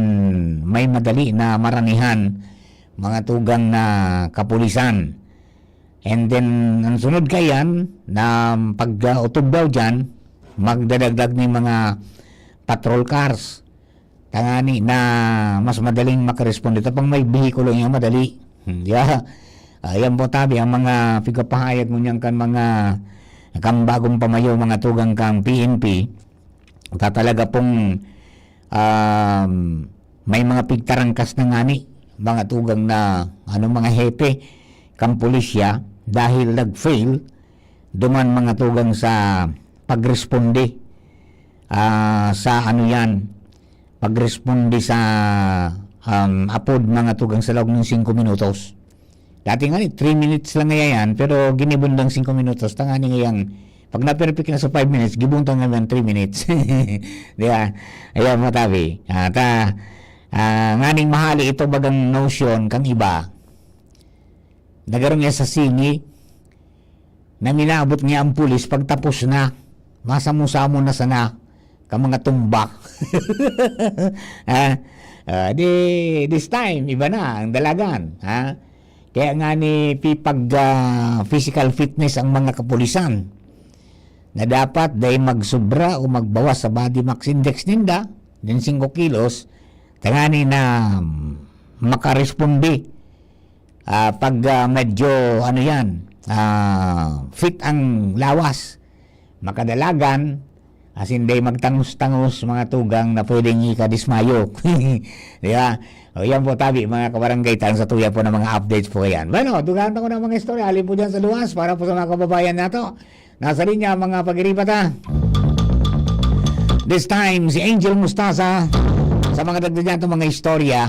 may madali na maranihan, mga tugang na kapulisan. And then, ang sunod kayan, na pag-utob daw dyan, magdadagdag ni mga patrol cars. Tangani na mas madaling makaresponde. Tapang may behikulo niya, madali. Hmm, yeah. Ayan po, tabi, ang mga pigpapahayag mo niyan kan mga kambagong pamayo, mga tugang kang P N P, ta talaga pong, um, may mga pigtarangkas na ngani, mga tugang na, ano, mga hepe, kan pulisya dahil nag-fail duman mga tugang sa pagresponde, ah, sa ano yan, pagresponde sa, um, apod mga tugang sa laog ng singko minutos. Dati nga ni, three minutes lang ngaya yan, pero ginibon lang singko minutos. Tangani ngayang, pag na-perfect na sa five minutes, gibon ta ngayon three minutes. Di ba? Ayan, matabi. At, ah, ah, nganing mahali ito bagang notion kang iba. Nagarong niya sa sini, na minaabot niya ang pulis pagtapos na. Masamo-samo na sana ka mga tumba. Ah, ah, di, this time, iba na ang dalagan, ha? Kaya nga ni pipag, ah, physical fitness ang mga kapulisan na dapat dai magsubra o magbawas sa body mass index ninda, din singko kilos, tangani na makaresponde, ah, pag, ah, medyo, ano yan, ah, fit ang lawas, makadalagan, asin dai magtangos-tangos mga tugang na pwedeng ikadismayo. Di ba? O yan po, tabi, mga kabarangay, tan sa tuya po ng mga updates po yan. Bueno, dugaan ako ng mga istorya, alin po dyan sa luwas para po sa mga kababayan nato. Nasa linya, mga pag-iriba ta. This time, si Angel Mostaza, sa mga dagdag niya itong mga istorya,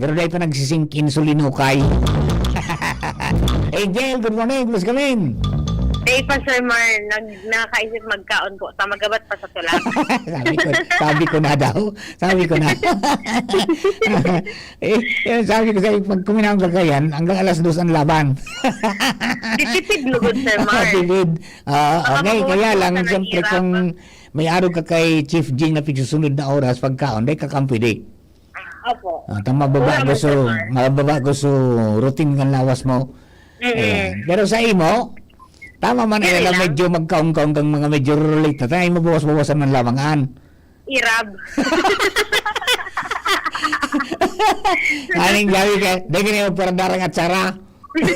pero dahil pa nagsisingkin, sulinukay. Angel, good morning, please come in. Day pa, Sir Mar, nag, nakaisip magkaon po. Sa magabat pa sa tulak. Sabi ko, sabi ko na daw. Sabi ko na. Eh, yun, sabi ko sa'yo, pag kuminang ka yan, hanggang alas dos ang laban. Titipid lugod, Sir Mar. Titipid. Ah, Baka okay, mabuhat kaya po lang, sa siyempre naghirap. kung may araw ka kay Chief Jing na pigsusunod na oras, pagkaon, dahil kakampi di. Opo. At ang mababa Wala ko man, so, Sir Mar. mababa ko so routine kan lawas mo. Mm-mm. Ayan. Pero sa imo, tama man Kaya na lang. Medyo magkaon-kaon kang mga medyo late na tayo, mabawas-bawasan man lamang an. Irab. Aning gawi ka, dahil ka na magparadarang at sara. Okay,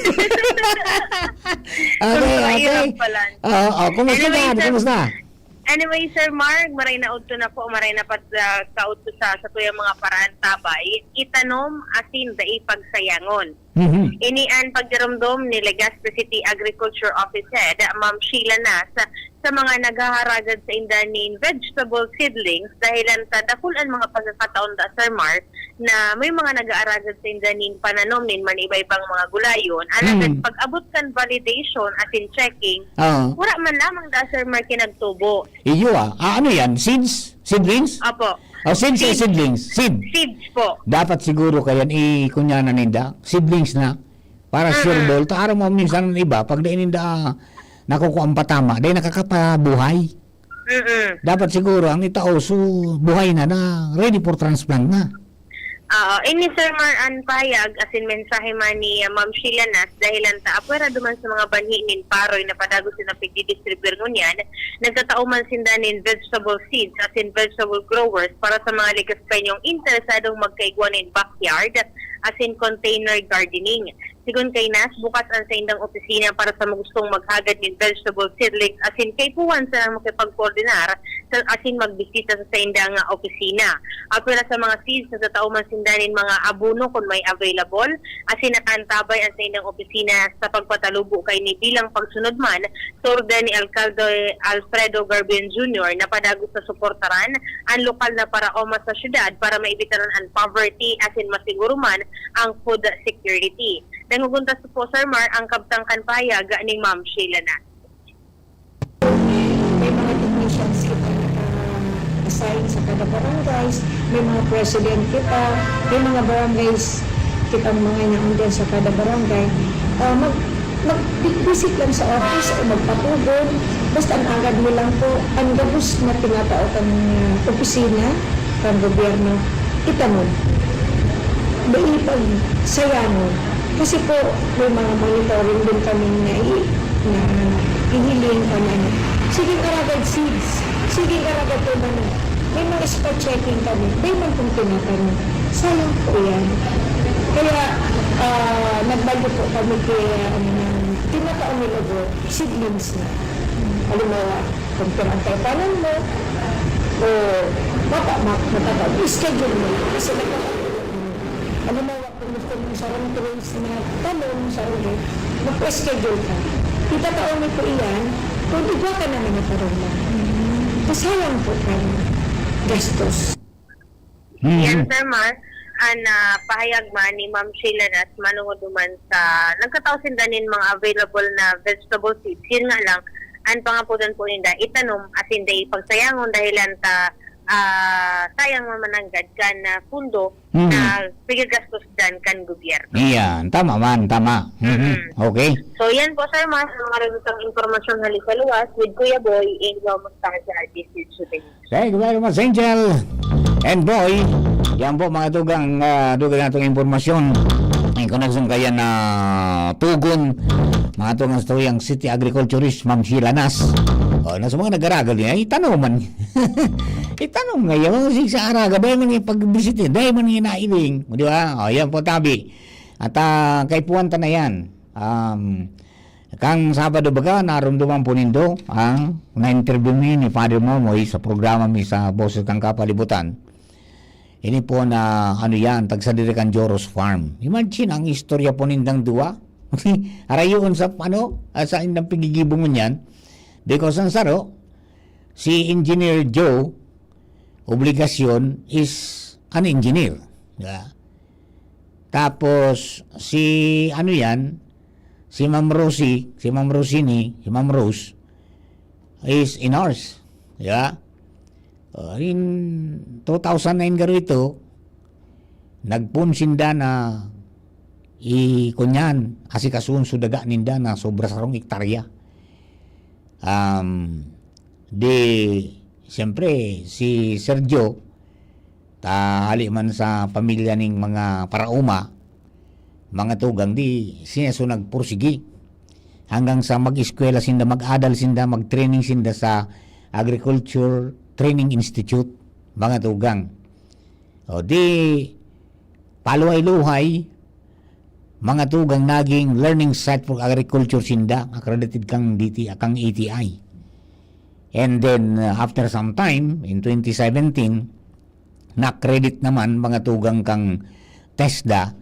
Kontra okay. Irab pala. Oo, oh, kumusta Anyway, ka? sir, Kumusta? Anyway, Sir Mark, maray na udto na po, maray na pat uh, kaudto sa sa tuyang mga paraantabay, itanom asin dai pagsayangon. Mhm. Ini an pagdaromdom ni Legazpi City Agriculture Office Head, Ma'am Sheila Nas, sa mga naghaharagad sa inda nin vegetable seedlings dahilan ta dakul an mga pagkakataon da, Sir Mark, na may mga nag-aaragad sa inda nin pananom nin maniba-ibang mga gulayon. Alagad Hmm. pag-abot kan validation asin checking, Oo. wala man lamang da, Sir Mark, kinagtubo. Iyo ah. Ah, ano yan? Seeds? Seedlings? Opo. Oh, seeds or Seeds. Seedlings? Seed. Seeds po. Dapat siguro kaya i-, kunya na ninda. Seedlings na. Para Mm-mm. sure ball. Ta, aram mo, minsan ang iba, pag dai ninda, ah, nakukuha ang patama, dai nakakapabuhay. Mm-mm. Dapat siguro, ang itao, so, buhay na, na ready for transplant na. Oo. Ini, Sir Mar, an pahayag, asin mensahe man ni uh, Ma'am Sheila Nas, dahilan ta apwera duman sa mga banhi nin Paroy na padagos na pigdidistribuyar ngunyan, nagtatao man sinda nin vegetable seeds asin vegetable growers para sa mga Legazpeñong interesadong magkaigwa nin backyard asin container gardening. Sigon kay Nas, bukas an saindang opisina para sa magustong maghagad nin vegetable seedlings asin kaipuhan sanang makipagkoordinar sa, asin magbisita sa saindang, ah, opisina. Apwera sa mga seeds, natatao man sinda nin mga abono kun may available, asin nakaantabay an saindang opisina sa pagpatalubo kaini bilang pagsunod man sa orden ni Alkalde Alfredo Garbion Junior na padagos na suportaran an lokal na paraoma sa syudad para maibitaran an poverty asin masiguro man ang food security. Dangogon ta po, Sir Mar, ang kabtang kan pahayag ni Ma'am Sheila Nas. May mga technicians kita naka-assign sa kada barangays, may mga president kita, may mga barangays kitang mga inaundan sa kada barangay. Ah, mag, mag-visit lang sa office o magpatugon, basta ang agad mo lang po, ang gabos na tinatao kan, ah, opisina, kan gobyerno, itanom. Dai pagsayangon. Kasi po, may mga monitoring din kami na, i- na hihiling o na ano. Sige, karagad seeds. Sige, karagad po naman. May mga spot checking kami. May man pong tinatanim. Sayang po yan. Kaya, ah, nagbaldo po kami kay, ano, ng tinataon nila po, seedlings na. Halimbawa, kung pira ang taypanan mo, o mata, ma, matata, schedule mo. Kasi nagkaka-, halimbawa po, Gusto mong sarong trees na tanom, sarong mag-schedule ka. Itatao mo po iyan, kung igwa ka naman na tanom mo. Kasayang po kan gastos. Yan, Sir Mar, an ah, pahayag man ni Ma'am Sheila Nas manungod duman sa nagkatao sinda nin mga available na vegetable seeds. Yun nga lang, an pangapudan po ninda, itanom asin dai pagsayangon dahilan ta ah, sayang man mananggad kan ah, pundo Mhm. na pigagastos dan kan gobyerno. Iyan, tama man, tama. Mhm. Mm. Okay. So yan po, Sir Mar, ang mga resultang impormasyon hali sa luwas with Kuya Boy in Ramos Tarja, this is Juvenil. Thank you very much, Angel. And boy, yan po mga tugang, ah, dugang natong impormasyon. Ay, kung nagsungkayan na tugon, mga tugang sa tuyang city agriculturist, Ma'am Sheila Nas. O, na sa mga nag-aragal niya, itanuman. Itanom ngayon, si sa araga, dahil man yung pag-visit niya, dahil man yung nailing. Di ba? O, yan po, tabi. At ah, kaipuhan ta na yan. Um, kang Sabado baga, narumduman po nindo ang na-interview mi ni Father Momoy sa programa mi sa Boses kan Kapalibutan. Ini po na, ano yan, tagsa diri kan Joros Farm. Imagine ang istorya po nindang duwa. Arayoon sa, ano, ah, sa indang pigigibungon yan. Because ang saro, si Engineer Joe, obligasyon is an engineer. Di ba? Tapos, si, ano yan, si Ma'am Rosie, si Ma'am Rosini, si Ma'am Rose, is a nurse. Di ba? O, in two thousand nine garo ito, nagpon sinda na i-, kunyan, asikasuhon so daga ninda na sobra sarong ektarya. Um, di, siyempre, si Sergio, ta hali man sa pamilya ning mga paraoma, mga tugang, di siya so nagpursigi hanggang sa mag-eskwela sinda, mag-adal sinda, mag-training sinda sa Agriculture Training Institute, mga tugang. O di, paluhay-luhay, mga tugang, naging learning site for agriculture sinda, accredited kang D T I, kang A T I. And then, uh, after some time, in twenty seventeen, na-accredit naman mga tugang kang TESDA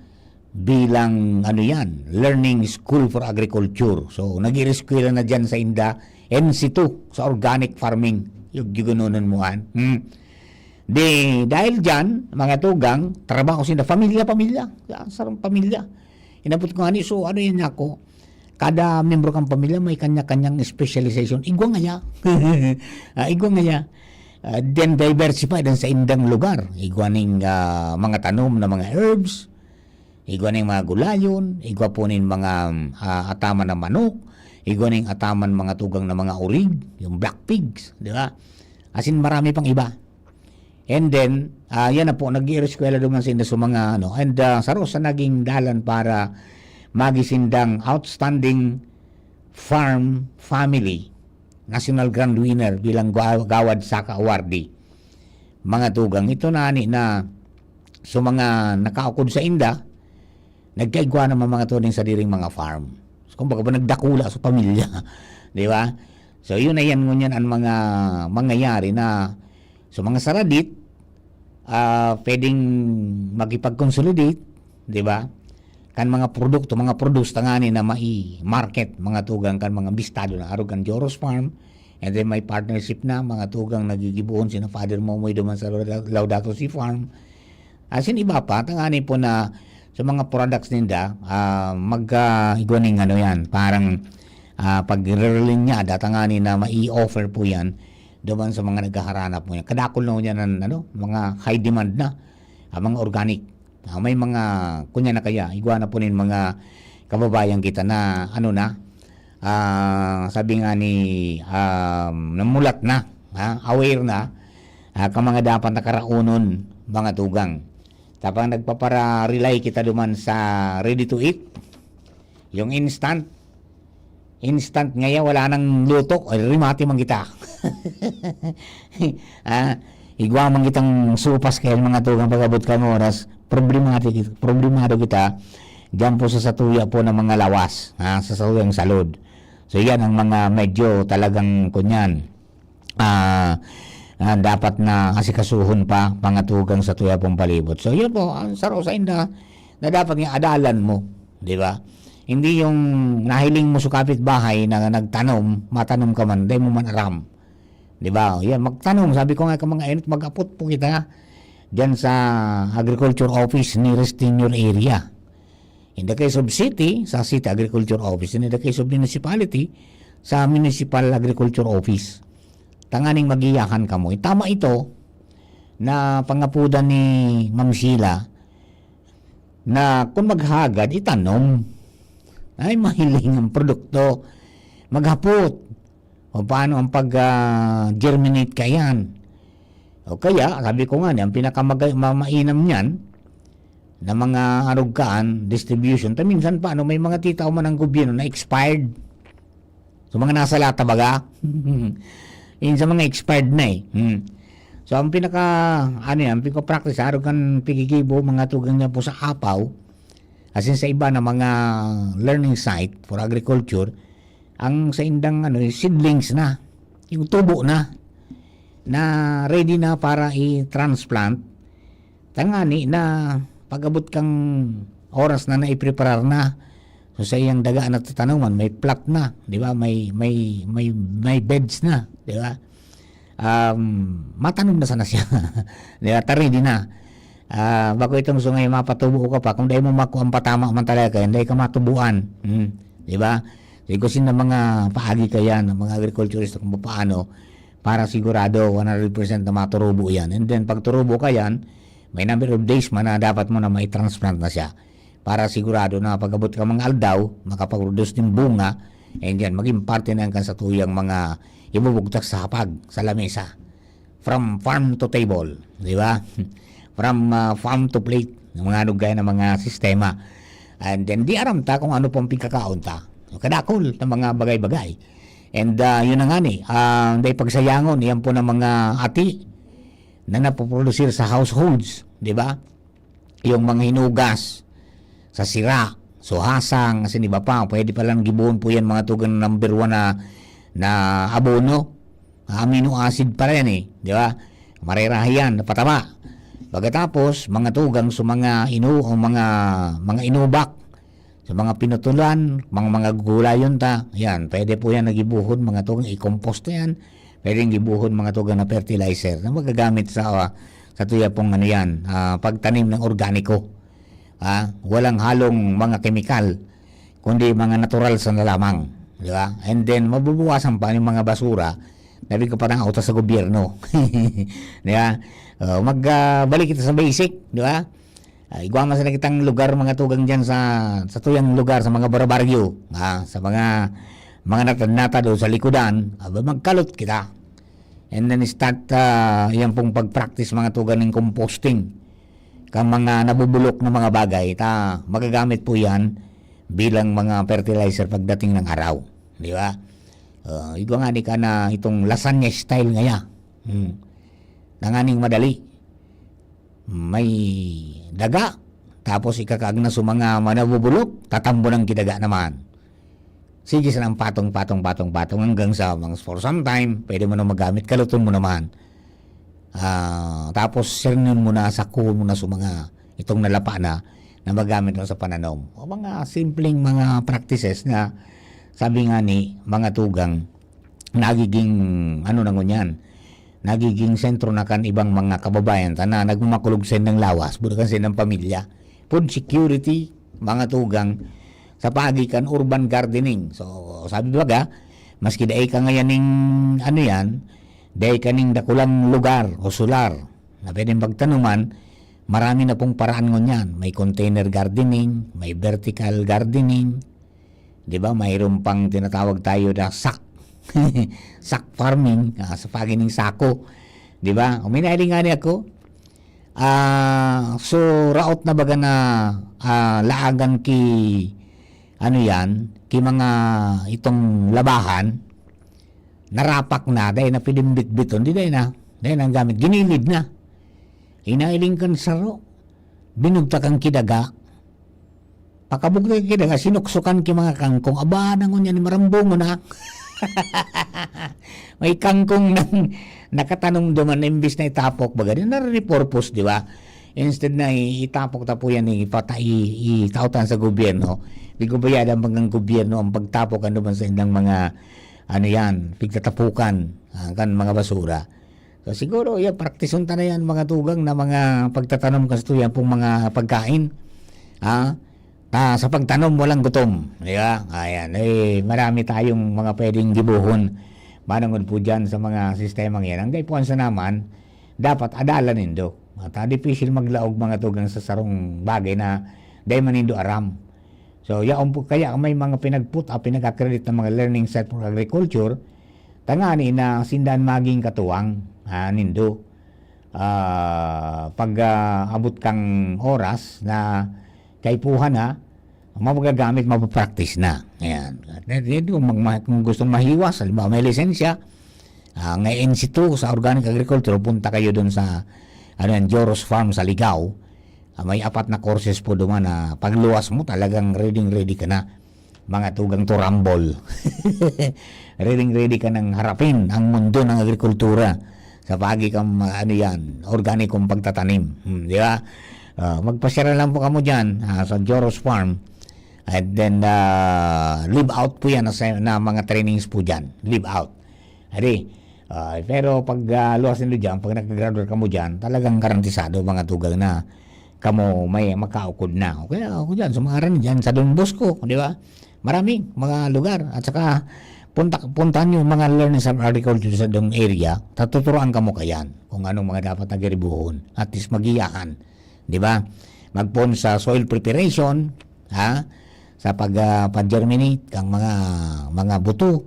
bilang, ano yan, Learning School for Agriculture. So, nag-ireskwela na dyan sa inda, N C two, sa organic farming. Yung gigununan mo, an. Hmm. Di, dahil dyan, mga tugang, trabaho sinda, pamilya-pamilya. Sa sarong pamilya. Inabot ko nga ni, so, ano yan ako? Kada miyembro kang pamilya may kanya-kanyang specialization. Igwa ngaya. Ah, igwa ngaya. Ah, then diversify din sa indang lugar. Igwa ning, ah, mga tanom na mga herbs. Igwa ning mga gulayon. Igwa po nin mga, ah, ataman na manok. Igwa ning ataman mga tugang na mga urig. Yung black pigs. Di ba? As in, marami pang iba. And then, ah, yan na po, nag-iireskwela duman sinda sa mga, ano, and ah, saro sa naging dalan para magi sindang outstanding farm family, national grand winner bilang gawa- gawad saka awardee. Mga tugang, ito na ani na sa mga nakaukod sa inda, nagkaigwa naman mga tuning sadiring mga farm. So, kumbaga ba, nagdakula sa pamilya. Di ba? So, yun na yan ngunyan ang mga mangyayari na sa mga saradit, ah, pwedeng makipag-consolidate, di ba? Kan mga produkto, mga products tangani na mai-market, mga tugang kan mga bistado na arog kan Joros Farm, and then may partnership na, mga tugang nagigibohon sina Father Momoy duman sa Lauda- Laudato Si Farm. As in, iba pa, tangani po na sa mga products ninda, ah, mag, ah, igwa ning ano yan, parang, ah, pag-release niya, datangani na mai-offer po yan duman sa mga naghaharanap mo yan. Kadakol na yan ng, ano, mga high demand na, ah, mga organic. Ah, may mga, kunya na kaya, igwa na po nin mga kababayan kita na, ano na, ah, sabi nga ni, um, namulat na, ha, aware na, ah, ka mga dapat nakaraunon, mga tugang. Tapang nagpapara-rely kita duman sa ready to eat, yung instant, instant ngaya, wala nang luto, ay, rimati man kita. Ah, igwa man kitang supas kaya mga tugang pag-abot kan oras, problematic, problemado kita diyan po sa satuya po ng mga lawas, ha, sa satuyang salud. So, yan ang mga medyo talagang kunyan, ah, ah, dapat na asikasuhon pa, mga tugang sa tuya pong palibot. So, yun po, ang saro sa inda, na dapat nga adalan mo, di ba? Hindi yung nahiling mo sa kapitbahay na nagtanom, matanom ka man, dai mo man aram. Di ba? O yan, magtanom. Sabi ko nga ka mga enot, mag-apot po kita dyan sa agriculture office nearest in your area. In the case of city, sa city agriculture office. In the case of municipality, sa municipal agriculture office. Tanganing magiyahan kamo. Tama ito na pangapudan ni Ma'am Sheila na kung maghagad, itanom. Ay, mahiling ang produkto. Maghapot. O paano ang pag, ah, germinate ka yan? O kaya, sabi ko nga, ang pinakamaga-, ma-, mainam niyan na mga arugkaan, distribution, ta minsan pa, ano, may mga titao man ang gobyerno na expired. So, mga nasa lata baga? Yun sa mga expired na eh. Hmm. So, ang pinaka, ano yan, ang pinaka-practice, arog kan pigigibo, mga tugang niya po sa apaw, as in sa iba na mga learning site for agriculture, ang sa indang, ano, yung seedlings na, yung tubo na, na ready na para i-transplant, tangani na pag-abot kang oras na naipreparar na. So, sa iyang daga na tatanuman, may plot na, di ba? May, may, may, may beds na, di ba? Um, matanom na sana siya. Di ba? Ta ready na. Ah, bako itong sungay mapatubo ka pa, kung dai mo makuha ang patama man talaga, hindi ka matubuan. Hmm. Di ba? So, igusin na mga paagi ka yan, ng mga agriculturist kung paano, para sigurado one hundred percent na maturubo yan. And then, pag turubo ka yan, may number of days man na dapat mo na mai-transplant na siya. Para sigurado na pag-abot ka mga aldaw, makapag-produce ng bunga, and yan, maging parte na yan kan sa tuyang mga ibubugtak sa hapag, sa lamesa. From farm to table, di ba? From, ah, farm to plate, ng mga ano gaya ng mga sistema. And then, di aram ta kung ano pong pagkakaon ta. Kadakol ng mga bagay-bagay. And, ah, yun na nga ni, ah, dahil pagsayangon, yan po ng mga ati na napoprodusir sa households, di ba? Yung mga hinugas sa sira, suhasang, asin iba pa, pwede palang gibohon po yan, mga tugang number one na, na abono. Amino acid pa yan eh, di ba? Marerahay yan, napataba. Pagkatapos, mga tugang sa mga inu-, o mga, mga inubak, sa mga pinutulan, mga, mga gulayon ta, yan, pwede po yan na gibohon, mga tugang, i-compost na yan. Pwedeng gibohon, mga tugang, na fertilizer na magagamit sa, ah, sa tuya pong ano yan, ah, pagtanim ng organiko. Ah, walang halong mga kemikal, kundi mga natural sana lamang, di ba? And then, mabubuwasan pa yung mga basura na pinagpapatao ta sa gobyerno. Di ba? Oh, mag, ah, balik kita sa basic, di ba? Ah, igwa man sana kitang lugar, mga tugang diyan sa, sa tuyang lugar, sa mga barabaryo, ah, sa mga, mga natad-natad o sa likodan, aba, magkalot kita. And then start, ah, yan pong pag-practice, mga tugang, ng composting. Kang mga nabubulok na mga bagay, ta, magagamit po yan bilang mga fertilizer pagdating ng araw. Di ba? Ah, igwa nga ni ka na itong lasagna style ngaya. Hmm. Tanganing madali. May daga, tapos ikakaag na sa mga manabubulok, tatambo ng kidaga naman. Sige, sana ang patong, patong, patong, patong hanggang sa mga for some time, pwede mo na magamit, kaluton mo naman. Ah, tapos, sirnon mo na, sakuhon mo na sa mga itong nalapa na, na magamit mo sa pananom. O mga simpleng mga practices na sabi nga ni mga tugang, nagiging, ano na ngunyan, nagiging sentro na kan ibang mga kababayan ta na nagmamakulog sa indang lawas, buda kan sa indang pamilya. Food security, mga tugang, sa paagi kan urban gardening. So, sabi baga, maski dai ka ngayon ning, ano yan, dai ka ning dakulang lugar o solar na pwedeng pagtanuman, marami na pong paraan ngunyan. May container gardening, may vertical gardening, di ba? Mayroon pang tinatawag tayo na sack, sack farming, ah, sa paagi ning sako, di ba? O, may nailing nga ni ako. Ah, so, raot na baga na, ah, laagan ki, ano yan, ki mga itong labahan, narapak na, dahil na pwedeng bitbiton, di dahil na, dahil na ang gamit, ginilid na. Inailing kan saro, binugtak ang kidaga, pakabugtak ang kidaga, sinuksukan ki mga kangkong, aba, nangon yan, marambongon na. May kangkong nang nakatanom duman na imbis na itapok, baga din, nare-repurpose, di ba? Instead na i-, itapok ta po yan, ipata-, i-, itao ta sa gobyerno. Di ko bayad ang mga gobyerno ang pagtapok ano man sa ilang mga, ano yan, pigtatapukan, ah, kan mga basura. So, siguro, yan, praktison ta na yan, mga tugang na mga pagtatanom kasto yan pong mga pagkain. Ah, ah, sa pagtanom, walang gutom. Di ba? Ayan. Eh, marami tayong mga pwedeng gibohon. Manangod po dyan sa mga sistemang yan. Ang kaipuhan sa naman, dapat adalan nindo. At, ah, difícil maglaog mga tugang sa sarong bagay na dai man nindo aram. So, yaon po kaya may mga pinagput-, ah, pinag-accredit na mga learning site for agriculture, tangani na sindan maging katuwang, ah, nindo. Ah, pag, ah, abot kang oras na kaipuhan na, magagamit, mapapractice na. Ayan. At, eh, kung mag-, ma-, kung gustong mahiwas, halimbawa may lisensya, ah, ng N C two sa organic agriculture, punta kayo dun sa, ano yan, Joros Farm sa Ligao. Ah, may apat na courses po duman na pagluwas mo, talagang ready, ready ka na. Mga tugang turambol. Ready, ready ka nang harapin ang mundo ng agrikultura sa pagi kang, ah, ano yan, organikong pagtatanim. Hmm, di ba? Ah, magpasyara lang po kamo dyan, ah, sa Joros Farm. And then, ah, live out po yan na, sa, na mga trainings po dyan. Live out. Adi, ah, pero pag, ah, luwas nindo dyan, pag nag-graduate kamo dyan, talagang garantisado, mga tugang, na kamo may makaukod na. O kaya ako dyan, sa mga ran dyan, sa Don Bosco, di ba? Maraming mga lugar. At saka, punta, puntahan nyo yung mga learning sa agriculture sa dong area. Tatuturuan kamo kayan kung anong mga dapat na giribuhon. At least, magiyahan. Di ba? Magpon sa soil preparation, ha? Sa pag, ah, pag-germinate kang mga, mga buto,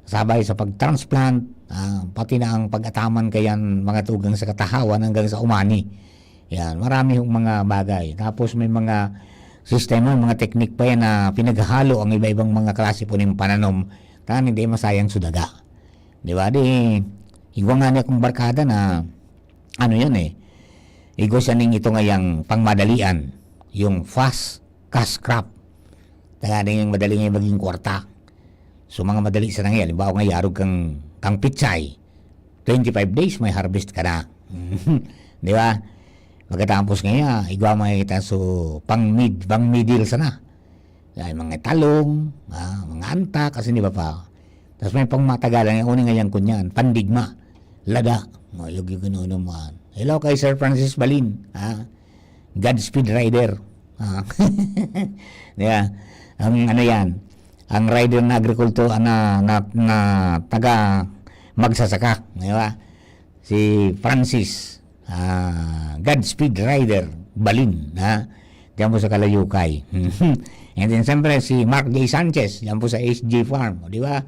sabay sa pag-transplant, ah, pati na ang pag-ataman kayan, mga tugang sa katahawan hanggang sa umani. Yan, marami hong mga bagay. Tapos may mga sistema, mga teknik pa yan na pinaghahalo ang iba-ibang mga klase po ng pananom. Tan hindi masayang sudaga. Di ba? Di, igwa nga niya kong barkada na, ano yan eh, igwa siya ning ito ngayang pangmadalian, yung fast cash crop. Kaya din yung madali ngayon maging kwarta. So, mga madali sa nangyay. Halimbawa nga, yarog kang, kang pichay. Twenty-five days, may harvest ka na. Di ba? Pagkatapos nga, igwa mo kita, so, pang mid, pang middle sana. Ay, mga talong, ah, mga antak, kasi di ba pa? Tapos may pang matagalan, yung uning ngayon kunyan, pandigma, lada. O, yung, yung, yung, yung, mga. Hello kay Sir Francis Balin, ha? Godspeed Rider. Ah. Di ba? Ang ano yan, ang rider na agrikulto, na, na, na taga magsasaka, di ba? Si Francis, ah, Godspeed Rider Balin, ha? Diyan po sa Kalayukay. And then, siyempre, si Mark J. Sanchez, diyan po sa H G Farm, di ba?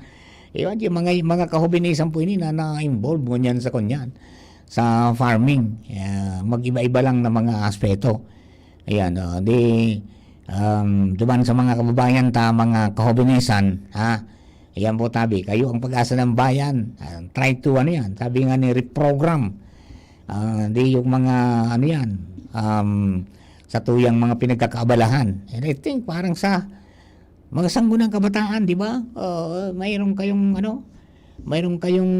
Iwan yung mga, mga kahobinesan po ini na na-involve ngunyan sa kunyan, sa farming. Ah, mag-iba-iba lang na mga aspeto. Ayan, oh, di, um, duman sa mga kababayan ta, mga kahobinesan, ha? Ayan po, tabi, kayo ang pag-asa ng bayan. Ah, try to, ano yan, sabi nga ni reprogram. Ah, di yung mga, ano yan, um, sa tuyang mga pinagkakaabalahan. And I think, parang sa mga sanggunang kabataan, di ba? Oo, mayroon kayong, ano, mayroon kayong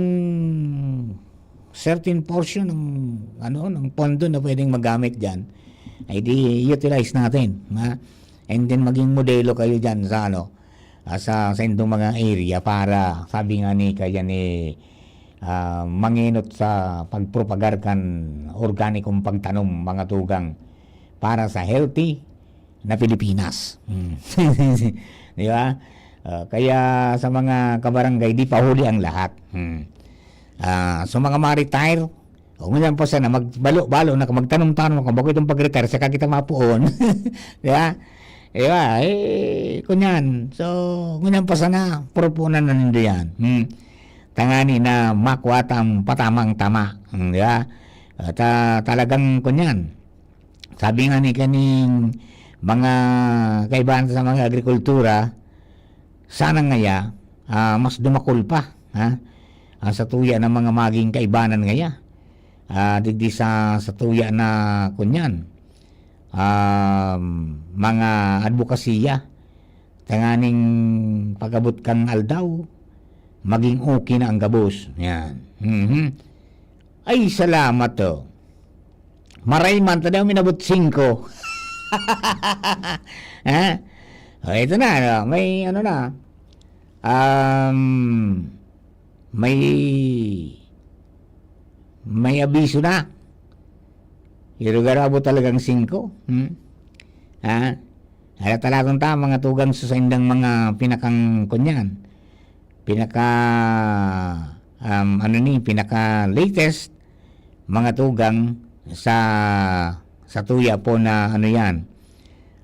certain portion ng, ano, ng pondo na pwedeng magamit diyan. Ay di, utilize natin, ha? And then, maging modelo kayo diyan sa, ano, ah, sa, sa indong mga area para, sabi nga ni, kaya ni, ah, mangenot sa pagpropagar kan organikong pagtanom, mga tugang, para sa healthy na Pilipinas. Hmm. Di ba? Ah, kaya sa mga kabarangay, di pa huli ang lahat. Hmm. Ah, so, mga ma-retire, o ngunyan pa sana, magbalo-balo na, magtanom-tanom ka, bago itong pag-retire, saka kita mapuon. Di ba? Di ba? Eh, kunyan. So, ngunyan pa sana, purupunan na nindo yan. Hmm. Tangani na makuha tang patamang tama. Hmm, di ba? At, ah, talagang kunyan. Sabi nga ni kaning mga kaibahan sa mga agrikultura, sana ngaya, ah, mas dumakul pa, ha? Ah, sa tuya ng mga maging kaibanan ngaya. Ah, digdi sa, sa tuya na, kunyan, um, mga adbokasiya, tanganing pag-abot kang aldaw, maging okay na ang gabos. Yan. Mhm. Ay, salamat, oh. Maray man, ta daw minabot singko. Ha? O, ito na, ano, may ano na. Um, may, may abiso na. Pero garabo talagang singko. Hmm? Ha? Kaya talagang ta, mga tugang sa saindang mga pinakang kunyan. Pinaka, um, ano ni, pinaka latest, mga tugang sa, sa tuya po na ano yan,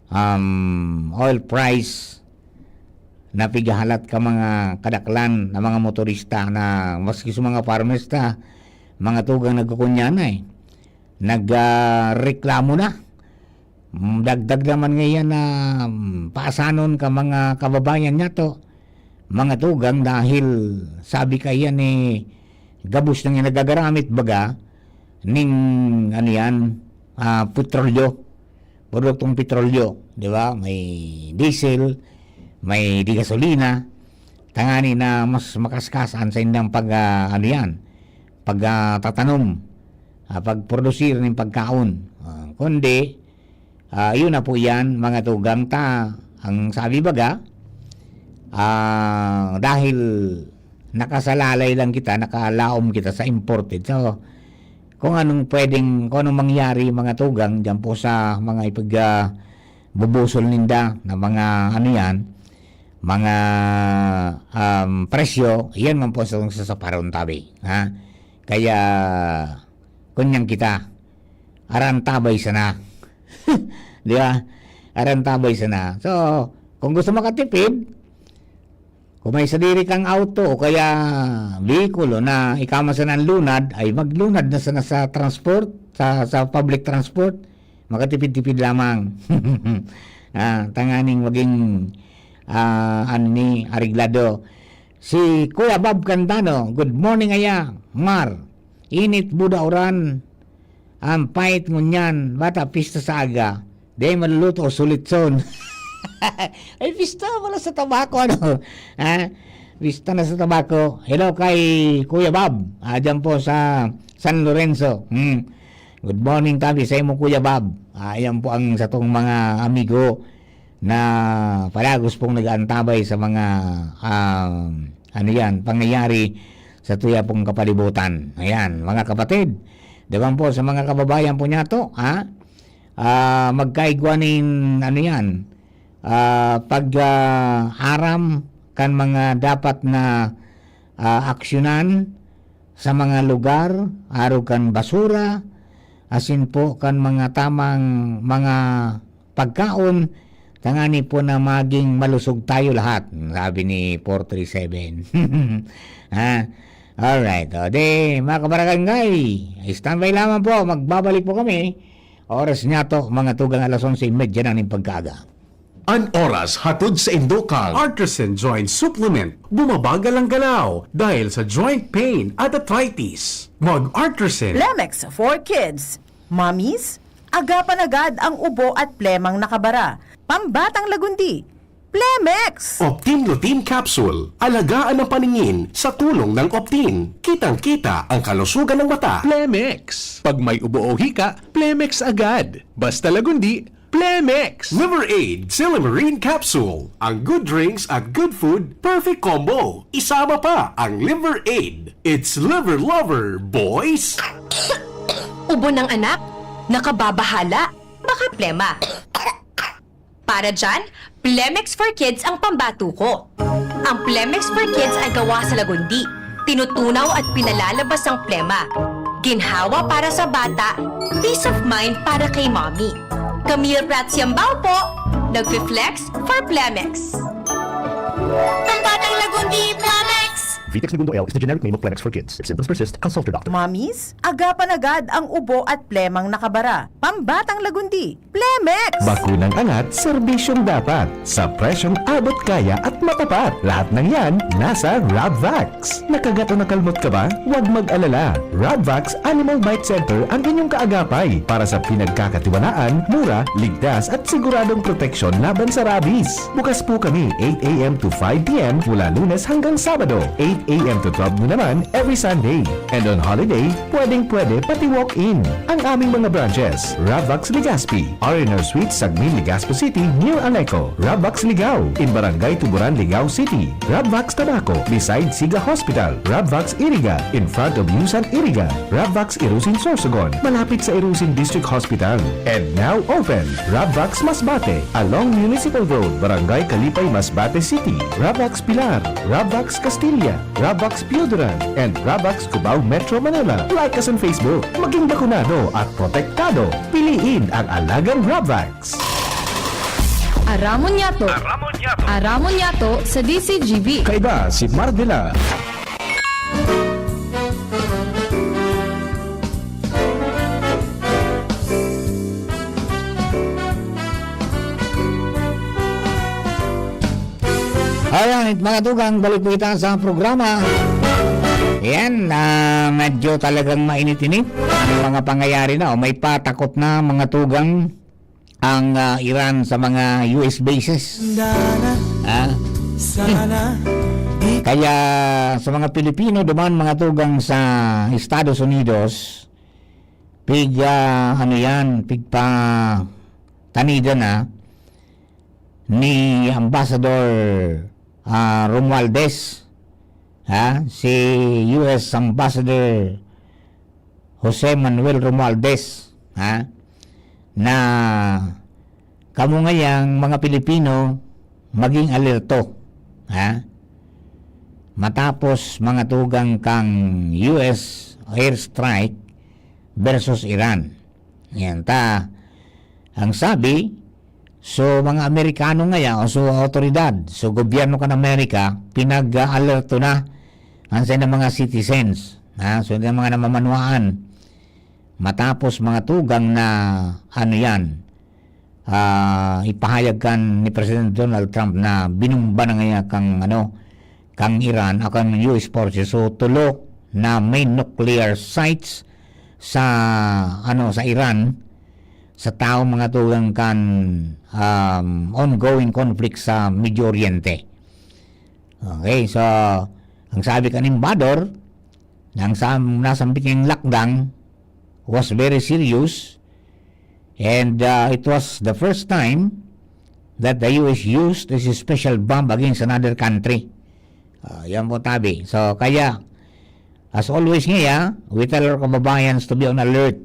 um, oil price na pigahalat ka mga kadaklan na mga motorista na maski sa mga farmers ta, mga tugang nagkukunyan na eh. Nag, ah, reklamo na. Mm, dagdag naman ngayon na, mm, paasanon ka mga kababayan niya to, mga tugang, dahil sabi ka iyan eh, gabos nang nagagaramit baga ning, ano yan, ah, petrolyo, produktong petrolyo, di ba? May diesel, may di gasolina, tangani na mas makaskas ang saindang pag, ah, ano yan, pag, ah, tatanom, ah, pagprodusir ng pagkaon. Ah, kundi, ah, yun na po yan, mga tugang ta, ang sabi baga, ah, dahil nakasalalay lang kita, nakalaom kita sa imported. So, kung anong pwedeng, kung anong mangyari, mga tugang, dyan po sa mga ipag, ah, bubusol ninda na mga, ano yan, mga, um, presyo, yan man po sa, sa saparon tabi, ha? Kaya, kunyang kita, arantabay sana. Di ba? Arantabay sana. So, kung gusto makatipid, kung may sadiri kang auto o kaya vehikulo na ikaw man sana ang lunad, ay maglunad na sana sa transport, sa, sa public transport, makatipid-tipid lamang. Ah, tanganing maging, ah, ano ni, areglado. Si Kuya Bob Candano, "Good morning, aya, Mar. Init, buda, uran. Ang pait ngunyan, bata, pista sa aga. Di maluluto o sulitson." Ay, pista pala sa tabako, ano? Ha? Pista na sa tabako. Hello kay Kuya Bob. Ah, dyan po sa San Lorenzo. Hmm. Good morning, tabi sa imo, Kuya Bob. Ah, ayan po ang satong mga amigo na palagos pong nag-aantabay sa mga, ah, ano yan, pangyayari sa tuya pong kapalibutan. Ayan, mga kapatid, daman po sa mga kababayan po niya to, ha? Ah, magkaigwa nin, ano yan, ah, pag, ah, aram kan mga dapat na, ah, aksyonan sa mga lugar, arog kan basura, asin po kan mga tamang mga pagkaon, tangani po na maging malusog tayo lahat, sabi ni four three seven. Ah, alright. O, di, mga kabarangay, standby lamang po. Magbabalik po kami. Oras niya to, mga tugang alas onse y media na ning pagkaaga. An oras hatod sa indo kan Artisan Joint Supplement. Bumabagal ang galaw dahil sa joint pain at arthritis. Mag Artisan. Plemex for Kids. Mommies, agapan agad ang ubo at plemang nakabara. Pambatang lagundi. Plemex! Optin Lutein Capsule. Alagaan ang paningin sa tulong ng Optin. Kitang-kita ang kalusugan ng mata. Plemex. Pag may ubo o hika, Plemex agad. Basta lagundi, Plemex! Liver Aid Silymarin Capsule. Ang good drinks at good food, perfect combo. Isama pa ang Liver Aid. It's Liver Lover, boys! Ubo ng anak? Nakababahala? Baka plema. Para dyan, Plemex for Kids ang pambato ko. Ang Plemex for Kids ay gawa sa lagundi, tinutunaw at pinalalabas ang plema. Ginhawa para sa bata, peace of mind para kay mommy. Camille Prats Yambao po, nagfi-flex for Plemex. Pambatang lagundi, Plemex! Vitex Negundo L is the generic name of Plemex for Kids. If symptoms persist, consult your doctor. Mommies, agapan agad ang ubo at plemang nakabara. Pambatang lagundi, Plemex! Bakunang angat, serbisyong dapat. Sa presyong abot kaya at matapat. Lahat ng yan, nasa Rabvax. Nakagat o nakalmot ka ba? Huwag mag-alala. Rabvax Animal Bite Center ang inyong kaagapay para sa pinagkakatiwalaan, mura, ligtas at siguradong proteksyon laban sa rabies. Bukas po kami eight a m to five p m mula Lunes hanggang Sabado, eight A M to twelve noon naman every Sunday. And on holiday, pwedeng-pwede pati walk-in. Ang aming mga branches, Ravvax Legazpi, R and R Suites, Sagmin, Legazpi City, near Aleco, Ravvax Ligao, in Barangay Tuburan, Ligao City, Ravvax Tabaco, beside Siga Hospital, Ravvax Iriga, in front of Yusan Iriga, Ravvax Irusin Sorsogon, malapit sa Irusin District Hospital. And now open, Ravvax Masbate, along Municipal Road, Barangay Kalipay, Masbate City, Ravvax Pilar, Ravvax Castilla, Ravvax Pioduran, and Ravvax Cubao, Metro Manila. Like us on Facebook. Maging bakunado at protektado. Piliin ang alagang Ravvax. Aramon niyato. Aramon niyato. Aramon niyato sa D C G B. Kaiba si Mar de la. Alright, mga tugang, balik po kita sa programa. Yan, ah, medyo talagang mainit-init ang mga pangyayari na. O, may patakot na, mga tugang, ang, ah, Iran sa mga U S bases. Ah. Kaya sa mga Pilipino duman, mga tugang, sa Estados Unidos, pig, ah, ano yan, pigpatanidan na ni Ambassador, ah, Romualdez, ha? Si U S Ambassador Jose Manuel Romualdez, ha? Na kamo ngayang mga Pilipino maging alerto, ha? Matapos mga tugang kang U S airstrike versus Iran. Yan ta. Ang sabi, so mga Amerikano ngaya, o so awtoridad, so gobyerno kan Amerika, pinag-aalerto na ang sa mga citizens, ha? So, yung mga namamanwaan, matapos mga tugang na, ano yan, ah, ipahayag kan ni President Donald Trump na binumba na ngaya kang, ano, kang Iran, o kang U S forces. So, tulo na main nuclear sites sa, ano, sa Iran, sa taong mga tugang kan, um, ongoing conflict sa Medio Oriente. Okay, so, ang sabi kan Ambassador, na ang sa-, nasambit niyang lockdown was very serious, and, uh, it was the first time that the U S used this special bomb against another country. Ah, yan po, tabi. So, kaya, as always ngaya, we tell our kababayans to be on alert.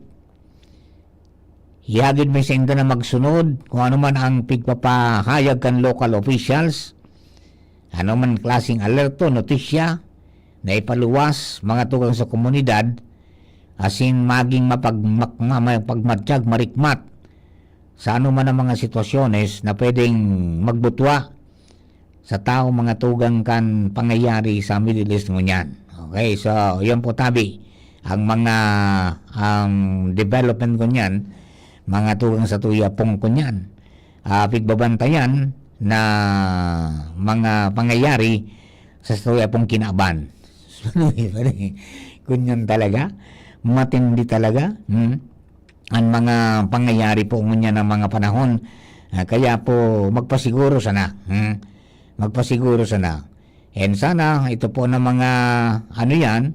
Ihagid mi saindo na magsunod kung ano man ang pigpapahayag kan local officials, ano man klaseng alerto, notisya na ipaluwas, mga tugang sa komunidad, asin maging mapag-, mak-, ma-, mapagmatyag, marikmat sa ano man ang mga sitwasyones na pwedeng magbutwa sa tawo, mga tugang kan pangyayari sa Middle East ngunyan. Okay, so, yan po, tabi, ang mga, ang development ngunyan, mga tugang sa tuya pong ngunyan. Ah, pigbabantayan na mga pangyayari sa tuya pong kinaban. Ngunyan talaga, matindi talaga. Hmm? Ang mga pangyayari po ngunyan ng mga panahon. Ah, kaya po, magpasiguro sana. Hmm? Magpasiguro sana. And sana, ito po na mga, ano yan,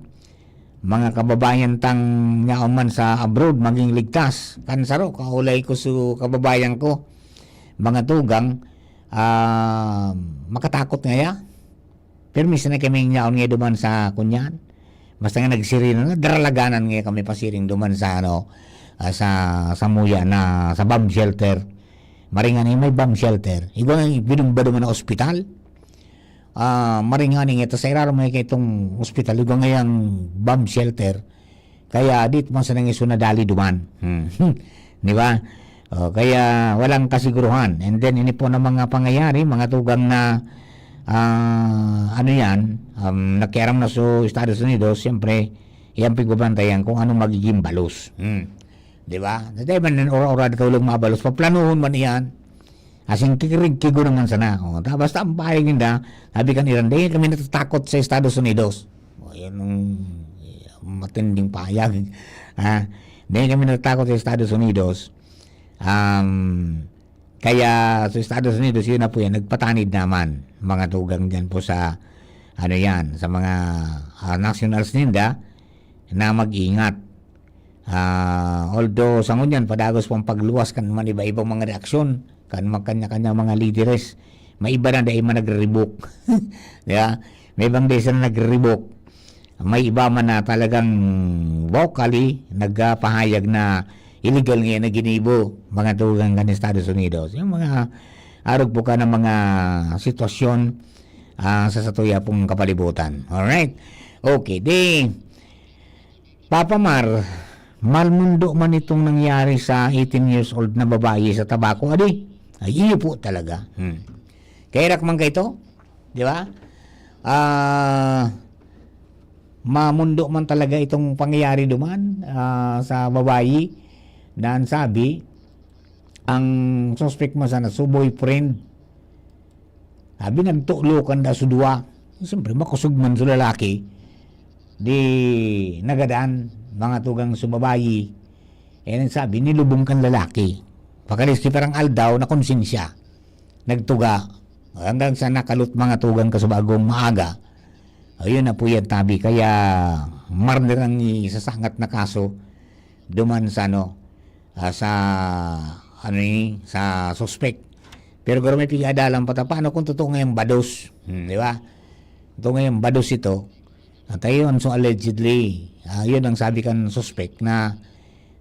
mga kababayan tang yaon man sa abroad, maging ligtas. Kan saro, kaulay ko su kababayan ko, mga tugang, ah, makatakot ngaya. Pero minsan na kami yaon ngayon duman sa kunyan. Basta nga nagsirina na, daralaganan ngayon kami pasiring duman sa, ano, ah, sa, sa muya na, sa bomb shelter. Maringan eh, may bomb shelter. Igwa nga, binumba duman ang ospital. Ah, maringan eh, ito sa irarom may kaitong ospital. Igwa nga yung bomb shelter. Kaya dito man sa nangiso nadali duman. Hmm. Di ba? O, kaya walang kasiguruhan. And then, ini po na mga pangyayari, mga tugang na, ah, ano yan, um, nakiaram na sa Estados Unidos, siyempre, yan pigbabantayan kung anong magiging balos. Hmm. Di ba? Dati man, ora-ora na tulog mabalos, paplanuhon man yan. Asin kikirig-kigo naman sana. O, ta-, basta ang pahayag ninda, sabi kan Iran, "Dahil kami natatakot sa Estados Unidos." O, yan ang matinding pahayag. Ha? "Dahil kami natatakot sa Estados Unidos." Um, kaya sa Estados Unidos, yun na po yan, nagpatanid naman, mga tugang dyan po sa, ano yan, sa mga, ah, nationals ninda na mag-ingat. Ah, although sa ngunyan, padagos pang pagluwas kan man iba-ibang mga reaksyon, kan mga kanya-kanya mga lideres. May iba na dai man nagre-revoke. Di ba? May ibang dai sila nagre-revoke. May iba man na talagang vocally nagpahayag na illegal ngayon na ginibo, mga tugang kan Estados Unidos. Yung mga arog po ka ng mga sitwasyon, ah, sa satuya pong kapalibutan. Alright. Okay, di, Papa Mar, malmundo man itong nangyari sa eighteen years old na babayi sa Tabaco, adi? Ay, iyo po talaga. Hmm. Kairak man kaito, di ba? Ah, mamundo man talaga itong pangyayari duman, ah, sa babayi na ang sabi, ang suspect man sana, so boyfriend. Sabi, nagtulokan daw sa duwa. Siyempre, makosog man sa lalaki. Di nagadan, mga tugang sa babayi. Eh, nagsabi, nilubong kan lalaki. Pagkalisti parang aldaw na konsensya. Nagtuga. Hanggang sa nakalot mga tugang ka sa bagong maaga. Ayun na po yan, tabi. Kaya, murder ang isasangat na kaso. Duman sa ano, ah, sa, ano ni, sa suspect. Pero garo may pigadalan pa ta, paano kung totoo nga yung bados? Hmm, di ba? Totoo nga yung bados ito. At ayun, so allegedly, ah, yun ang sabi kan suspect na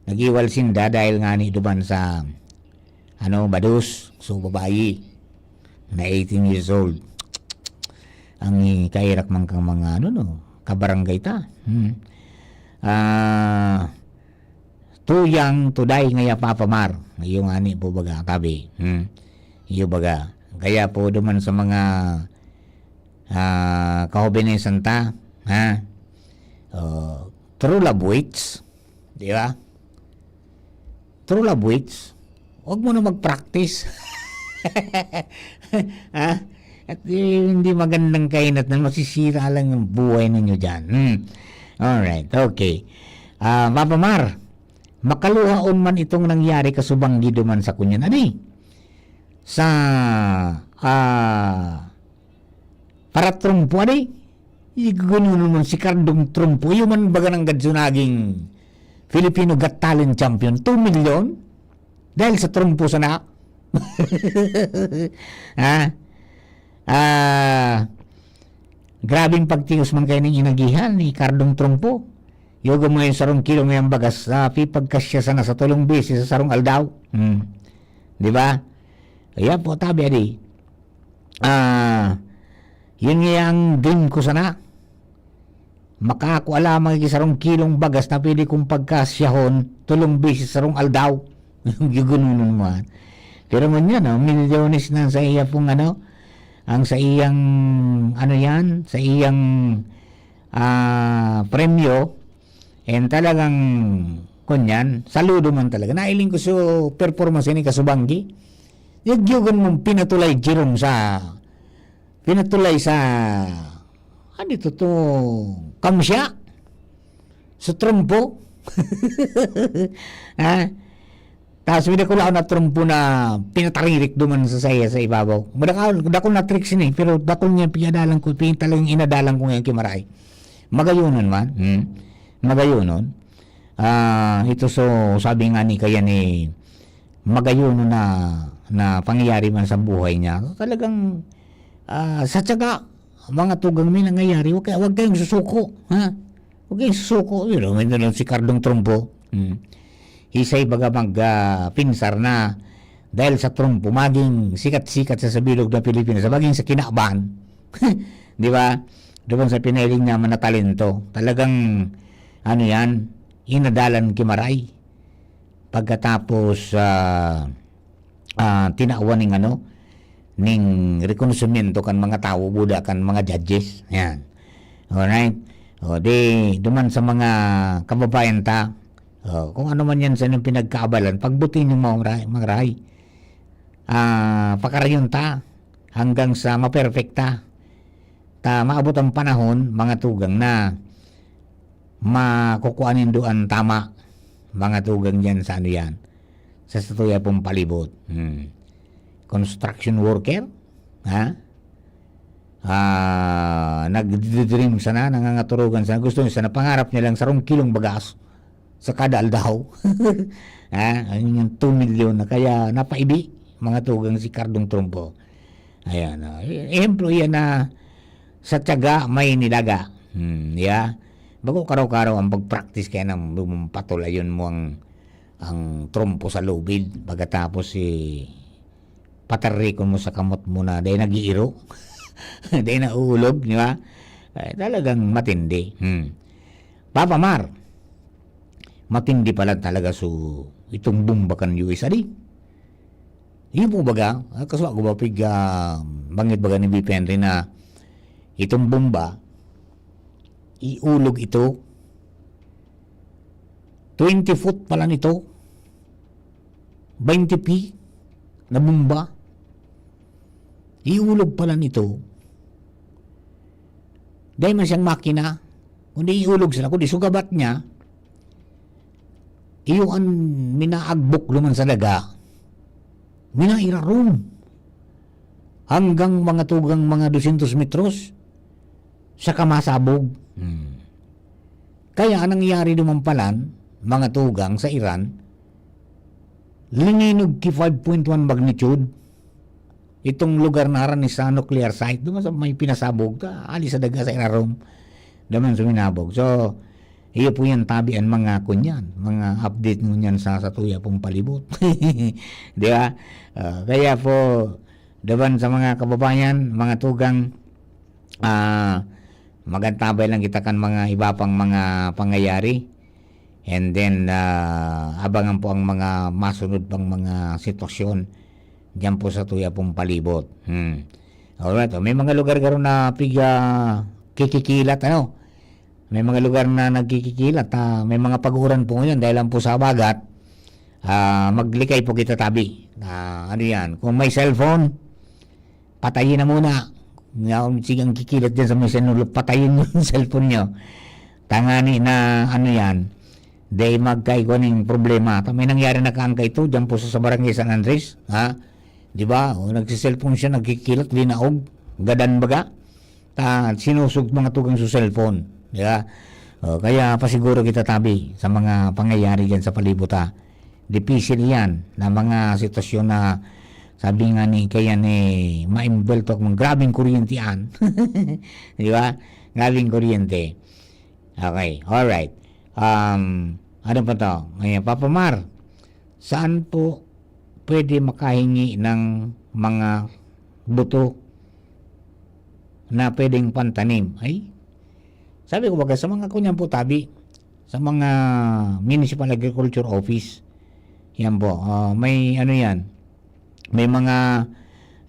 nag-iwal sinda dahil nga ni duman sa, ano, bados. So, babayi na eighteen years old. Ang kairak man kang mga, ano, no, kabarangay ta. Hmm. Ah, too young to die ngaya, Papa Mar. Iyo ngani po baga, tabi. Hmm. Iyo baga. Kaya po duman sa mga, ah, kahobenesan ta, ha? Oh, true love waits, di ba? True love waits. Huwag mo na mag-practice. Ha? At, eh, hindi magandang kahinatnan, masisira lang ang buhay ninyo diyan. Hmm. Alright, okay. Ah, Papa Mar, makaluhaon man itong nangyari kasubanggi duman sa kunyan, adi? Sa, ah, paratrumpo, adi? Igugunonon man si Cardong Trumpo. Iyo man baga nanggad so naging Filipino Got Talent champion, two million? Dahil sa trumpo sana? Ha? Ah, grabeng pagtios man kayo ning inagihan ni Cardong Trumpo. Yogo mo yung sarong kilo ngayang bagas, sa pipagkasya sana sa tulong beses sa sarong aldaw. Hmm. Di ba? Kaya po, tabi, adi. Ah, yun nga ang dream ko sana. Makakua lamang iki sarong kilong bagas na pwede kong pagkasyahon tulong beses sarong aldaw. Yung gugununon mo, ah. Pero ngunyan, no, milyones na sa iya pong ano, ang sa iyang, ano yan, sa iyang, ah, premyo, and talagang, kunyan, saludo man talaga. Nailing ko sa performance ni Kasubanggi. Yagyugan mong pinatulay, Jerome, sa, pinatulay sa, ano ito to, kamsya? Sa trumpo? Ha? Tapos may dakula na trumpo na pinataririk duman sa saya, sa ibabaw. Madakul, dakul na tricks ini, pero dakul niya pinadalan ko, pin-, talagang inadalan ko ngayon kay Maray. Magayonon man. Hmm. Magayonon. Ah, ito so, sabi nga ni kaya ni Magayonon na, na pangyayari man sa buhay niya. Talagang, ah, sa tiyaga, mga tugang may nangyayari, wag kay-, wag kayong susuko, ha? Wag kayong susuko. Pero may na lang si Cardong Trumpo. Hmm. Hisay baga mag, ah, pinsar na dahil sa Trumpo, maging sikat-sikat sa, sa bilog na Pilipinas, sa maging sa kinaban. Di ba? Doon sa piniling niya man na talento. Talagang, ano yan, inadalan ki Maray. Pagkatapos, ah, ah, tinawan ning ano, ning rekonosimento kan mga tawo, buda kan mga judges. Yan. Alright. O, di, duman sa mga kababayan ta, o, kung ano man yan sa inyong pinagkaabalan, pagbuti ninyong mga rahay, mga rahay. Ah, pakarayon ta hanggang sa maperfekta. Ta, maabot ang panahon, mga tugang, na makukua nindo an tama, mga tugang, diyan sa ano yan, sa satuya pong palibot. Hmm. Construction worker, ha? ah, nagdi-dream sana, nangangaturugan sana, gusto niya sana, pangarap niya lang sarong kilong bagas sa kada aldaw. Ha? Ayun yung two million na kaya napaibi, mga tugang, si Cardong Trompo. Ayan, oh. E-, ehemplo yan na sa tiyaga may nilaga. Hmm, yeah. Bago karaw-karaw ang pag-practice kaya nang patulayon mo ang, ang trompo sa lubid. Pagkatapos, eh, patarikon mo sa kamot mo na dahil nag-iiro. Dahil nauulog, di ba? Eh, talagang matindi. Hmm. Papa Mar, matindi pala talaga so itong bomba kan U S, adi. Iyo po baga, ah, kaso ako ba pig, ah, bangit baga ni B P Henry na itong bomba, iulog ito, twenty foot pala nito, twenty feet na bomba, iulog pala nito. Dahil man siyang makina, kundi iulog sila, kundi sugabat niya, iyo an minaagbok luman sa daga, minairarom hanggang mga tugang mga dosyentos metros, saka masabog. Hmm. Kaya ang nangyari duman palan, mga tugang sa Iran, lininog ki five point one magnitude, itong lugar na aran ni sa nuclear site, duman sa may pinasabog, ta, ali sa daga sa irarom, duman suminabog. So, iyo po yan, tabi an mga kunyan, mga update ngunyan sa, sa tuya pong palibot. Di ba? Ah, kaya po, duman sa mga kababayan, mga tugang, ah, magantabay lang kita kan mga iba pang mga pangyayari. And then, ah, abangan po ang mga masunod pang mga sitwasyon diyan po sa tuya pong palibot. Hmm. Alright, oh, may mga lugar garo na piga kikikilat, ano? May mga lugar na nagkikikilat, ah, may mga pag-uran po ngayon dahil lang po sa habagat. Ah, maglikay po kita tabi. Ah, ano yan? Kung may cellphone, patayin na muna. Nga, sige, ang kikilat dyan sa may cellphone, patayin yung cellphone nyo. Tangani na, ano yan, dahil magkaigwa ning problema. Ta-, may nangyari na kaangka ito, dyan po sa, sa Barangay San Andres, ha? Di ba? O, nagsiselfon siya, nagkikilat, linaog, gadan baga. Ta, sinusog mga tugang sa cellphone, di ba? O, kaya pasiguro kita tabi sa mga pangyayari dyan sa palibot, ha? Difícil yan na mga sitwasyon na sabi nga ni, kaya ni, maimbelto akong grabing kuryente yan. Di ba? Grabing kuryente. Okay, alright. Um, ano pa to? Ngayon, Papa Mar, saan po pwede makahingi ng mga buto na pwedeng pantanim? Ay, sabi ko, baga, sa mga kunyan po, tabi, sa mga Municipal Agriculture Office, yan po, ah, may ano yan, may mga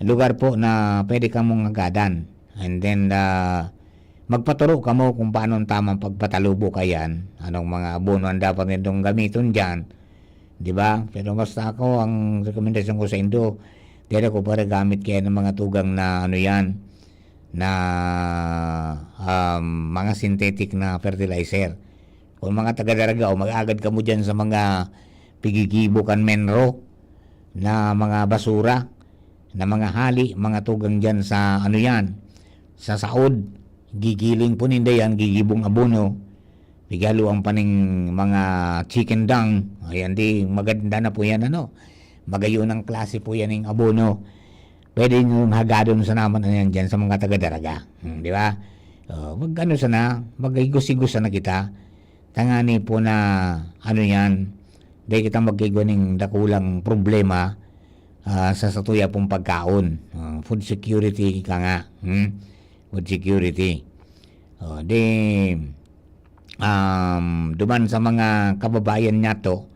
lugar po na pwede kamong hagadan. And then, ah, magpaturo kamo kung paano ang tamang pagpatalubo kayan, anong mga abono ang dapat nindong gamiton diyan, di ba? Pero basta ako, ang rekomendasyon ko sa indo, diri ko pa gamit kaya ng mga tugang na ano yan, na, um, mga synthetic na fertilizer. Kung mga taga Daragao, mag-agad kamo diyan sa mga pigigibo kan Menro na mga basura, na mga hali, mga tugang diyan sa ano yan, sa saod. Gigiling po ninda yan, gigibong abono. Pighaloan pa ning mga chicken dung. Ayan, di maganda na po yan, ano. Magayon ang klase po yan ng abono. Pwede nyo hagadon sa naman na yan dyan sa mga taga-Daraga. Hmm, di ba? Oh, mag-ano sana, mag-igos-igos sana kita. Tangani po na, ano yan, dahil kita magkaigwa ning dakulang problema, ah, sa satuya pong pagkaon. Ah, food security ka nga. Hmm? Food security. Oh, di, um, duman sa mga kababayan niya to,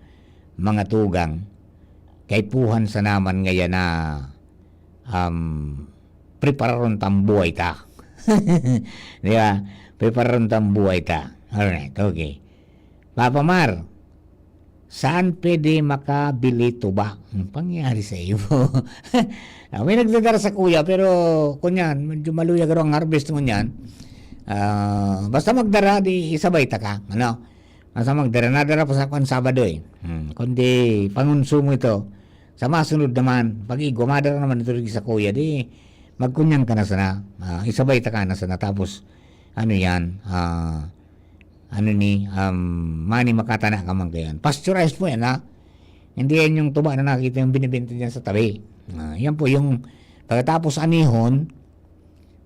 mga tugang, kaipuhan sa naman ngayon na, um, prepararon ta an buhay ta. Di ba? Prepararon ta an buhay ta. Alright, okay. Papa Mar, saan pwede makabili tuba? Hmm, pangyari sa iyo. Ah, may nagdadara sa kuya, pero kunyan, medyo maluya garo ang harvest mo niyan. Ah, basta magdara, di isabay ta ka. Ano? Basta magdara, nadara pa sa kwan Sabado eh. Hmm, kundi pangonsumo ito. Sa masunod naman, pag igwa, madara naman ito sa kuya, di Magkunyan ka na sana, ah, isabay ta ka na sana, tapos, ano yan, ah, ano ni, um, mani makatana ka man kayan. Pasteurized po yan, ha? Hindi yan yung tuba na nakita yung binibenta dyan sa tabi. Ah, yan po yung pagkatapos anihon,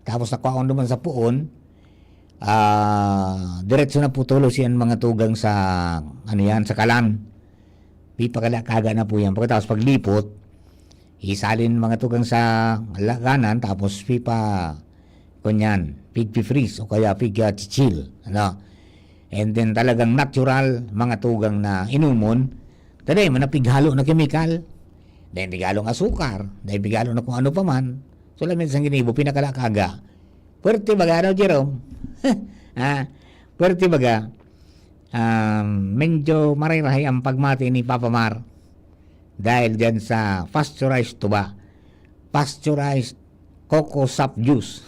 tapos nakuha ko naman sa puon, ah, diretso na po tulos yan mga tugang sa, ano yan, sa kalan. Pipakala-kaga na po yan. Pagkatapos paglipot, isalin mga tugang sa laganan, tapos pipa, kunyan, pigpi-freeze o kaya pig, ah, chichil, ano? And then talagang natural, mga tugang na inumon, taday man na pighalo na kemikal, dahil pighalo ng asukar, dahil pighalo na kung ano pa man. So, lamin sa ginibo, pinakala-kaga. Puwerte baga, ano, Jerome? Ah, puwerte baga. Um, medyo marayrahay ang pagmati ni Papa Mar dahil dyan sa pasteurized tuba. Pasteurized coco sap juice.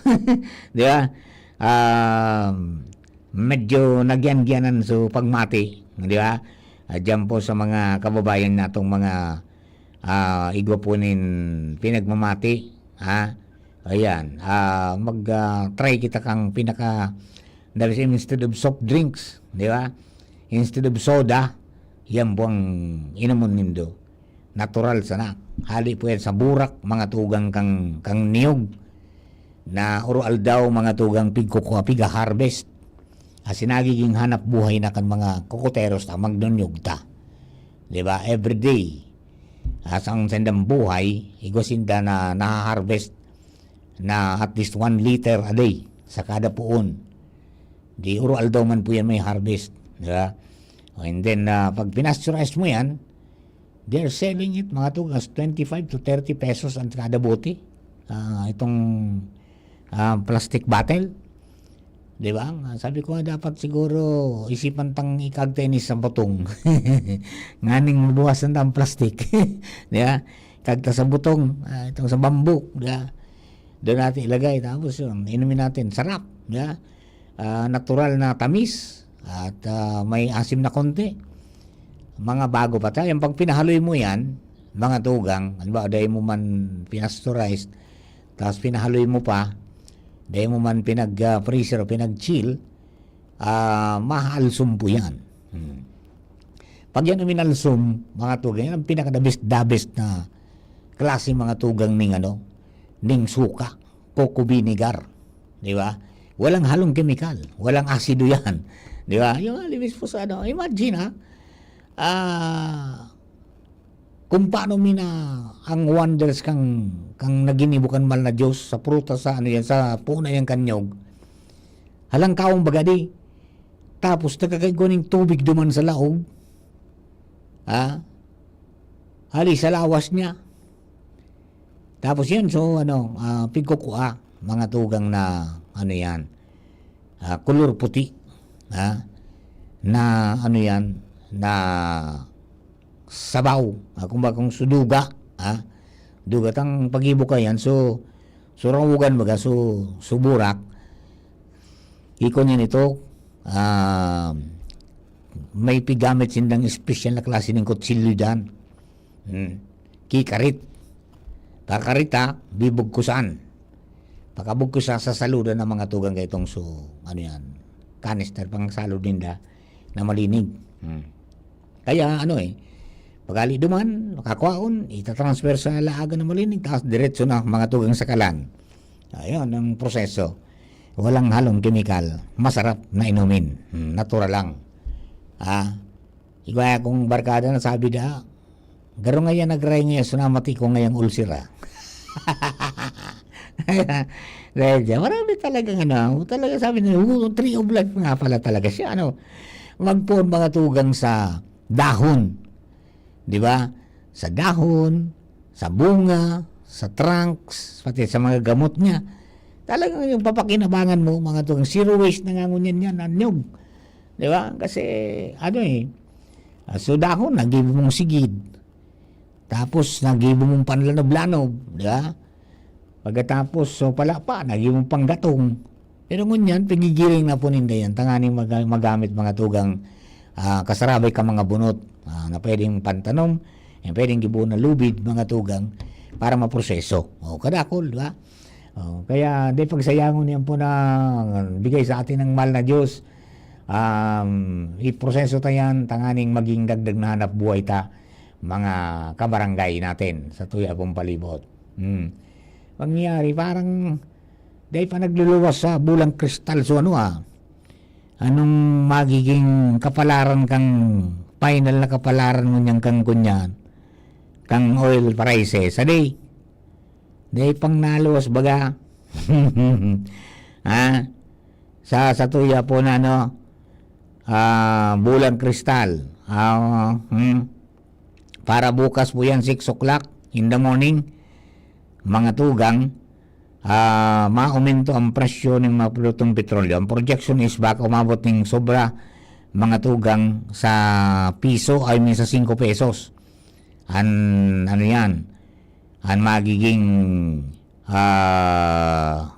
Di ba? Um, medyo nagyan-giyanan so pagmati. Di ba? Ah, dyan po sa mga kababayan natong mga, ah, igwa po nin pinagmamati. Ha? Ayan. Ah, mag, ah, try kita kang pinaka, that is, instead of soft drinks, di ba? Instead of soda, yan po ang inumon nindo. Natural sana. Hali po yan sa burak, mga tugang kang, kang niyog. Na oro-aldaw, mga tugang pigkukua, piga-harvest. Asin nagiging hanap buhay na kan mga kokoteros ta, magnunyog ta. Di ba? Every day. Asang sindang buhay, igwa sinda na naha-harvest na at least one liter a day sa kada puon. Di oro-aldaw man po yan may harvest, di ba? And then, ah, pag pinasteurize mo yan, they are selling it, mga tugang, twenty-five to thirty pesos ang kada bote. Ah, itong, ah, plastic bottle. Di ba? Sabi ko nga, dapat siguro isipan tang ikagtenis sa butong. Nganing mabawasan ta ang plastic. Di ba? Ikagta sa butong, ah, itong sa bamboo, di ba? Doon natin ilagay. Tapos yun, inumin natin. Sarap, di ba? Ah, natural na tamis at, ah, may asim na konti. Mga bago pa tayo. Pag pinahaloy mo yan, mga tugang, halimbawa, dahil mo man pinasteurize, tapos pinahaloy mo pa, dahil mo man pinag, ah, freezer o pinag-chill, ah, mahaalsom po yan. Hmm. Pag yan uminalsom, mga tugang, yan ang pinaka-the best, the best na klase, mga tugang, ning ano, ning suka, coco vinegar. Di ba? Walang halong kemikal, walang asido yan. Di ba? Yung alibis po sa ano, imagine ha, ah, kung paano mina ang wonders kang, kang naginibo kan mal na Diyos sa prutas, sa ano yan, sa puno yan kan niyog. Halangkawang baga di. Tapos nagkakaigwa ning tubig duman sa laog. Ha? Hali sa lawas niya. Tapos yan, so ano, ah, pigkukua, mga tugang na ano yan, ah, kulor puti. Ha? Na ano yan, na sabaw. Ah, kumbaga kung suduga, ha? Duga tang pag-ibo ka yan, so, so rawogan baga, so, so burak. Ikon yan ito, ah, may pigamit sindang espesyal na klase ng kutsilyo dyan. Hmm. Kikarit. Pakarita, bibugkusan. Pakabugkusan, sasaludan ng mga tugang kaitong so, ano yan, canister, pang salud ninda na malinig. Hmm. Kaya, ano eh, paghali duman, makakwaon, itatransfer sa laagan na malinig, tapos diretso na, mga tugang sa kalan. Ayun, ang proseso. Walang halong kemikal. Masarap na inumin. Hmm, natural lang. Ah, igwa akong barkada na sabi da, "Garo ngayon nagray ngayon, so namati ko ngayang ulsira." Dahil dyan, marami talagang ano, talaga sabi nila, "Oh, tree of life nga pala talaga siya." Ano, magpoon mga tugang sa dahon. Di ba? Sa dahon, sa bunga, sa trunks, pati sa mga gamot niya. Talagang yung papakinabangan mo, mga tugang, zero waste na nga ngunyan yan, anyog. Di ba? Kasi, ano eh, ah, so dahon, nagibo mong sigid. Tapos, nagibo mong panlanob-lanob, di ba? Pagkatapos, so pala pa, nagibo mong panggatong. Pero ngunyan, pigigiring na po ninda yan. Tanganing mag-, magamit mga tugang, ah, kasarabay ka mga bunot, ah, na pwedeng pantanom, eh, pwedeng gibo na lubid, mga tugang, para maproseso. O, kadakol, di ba? Oh, kaya di pagsayangon yan po na bigay sa atin ng mahal na Diyos. Um, iproseso ta yan, tanganing maging dagdag na hanap buhay ta, mga kabarangay natin sa tuya pong palibot. Hmm. Pangyayari, parang dahil pa nagluluwas sa bulang kristal. So ano ah, anong magiging kapalaran kang, final na kapalaran mo niyan kang kunyan, kang oil prices? Sa day, day pang naluwas baga. Ha? Sa, sa tuya po na, no? Ah, bulang kristal. Ah, hmm. Para bukas po yan, six o'clock in the morning, mga tugang, ah, maumento ang presyo ng mga produktong petrolyo. Ang projection is baka umabot ng sobra, mga tugang, sa piso, I mean, sa singko pesos. An, ano yan? An magiging, ah,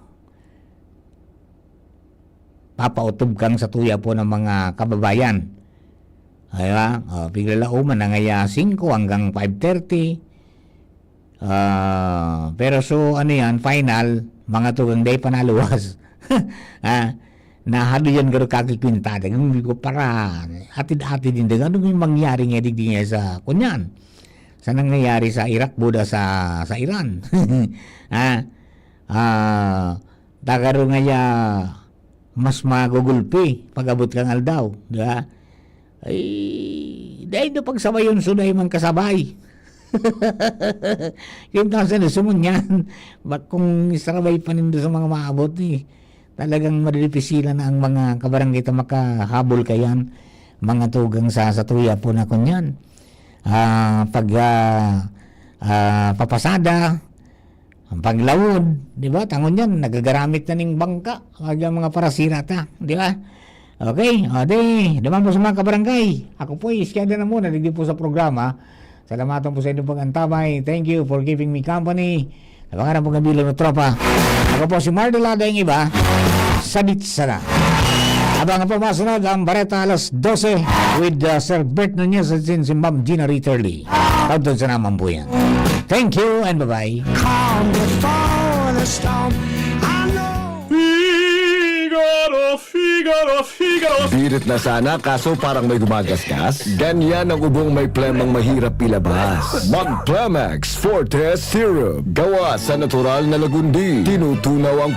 papautob kang sa tuya po ng mga kababayan. Di ba? O, piglalauman na ngaya singko hanggang five thirty. Ah, pero so, ano yan, final, mga tugang day panaluwas. Ah, nahado yan garo kakikwinta. Dagang ko para atid-atid din. Dagang ano yung mangyari nga digdi nga sa kunyan? Sa nangyayari sa Iraq, Buda sa, sa Iran. Ah, ah, tagaro nga ya, mas magugulpi pag-abot kang aldaw, di ba? Ay, dahil do pagsabayon, so dahil man kasabay. Yung tao sa sumunyan, bak-, kung isarabay pa nindo sa mga maabot, eh, talagang madidipisilan na ang mga kabarangay ta makahabol kayan, mga tugang sa, sa tuya po na kunyan. Ah, pag, ah, ah, papasada, ang paglawod, di ba? Tangon yan, nagagaramit na ning bangka. Mga, mga parasira ta, di ba? Okay, o di, duman po sa mga kabarangay. Ako po, iskada na muna, digdi po sa programa. Salamaton po sa inyong pag-antabay. Thank you for keeping me company. Abangan ang pagkabilang ng tropa. Ako po si Mardelada, yung iba, sa Ditsana. Abangan po masunod ang Bareta alas dose with, uh, Sir Bert Nunez at si, si Ma'am Gina Ritterly. Pagtod sa naman po yan. Thank you and bye-bye. Calm before the storm. I know. Figaro, Figaro, Figaro. Birit na sana, kaso parang may gumagasgas. Ganyan ang ubong may plemang mahirap ilabas. Mag Plemex Forte Syrup. Gawa sa natural na lagundi. Tinutunaw ang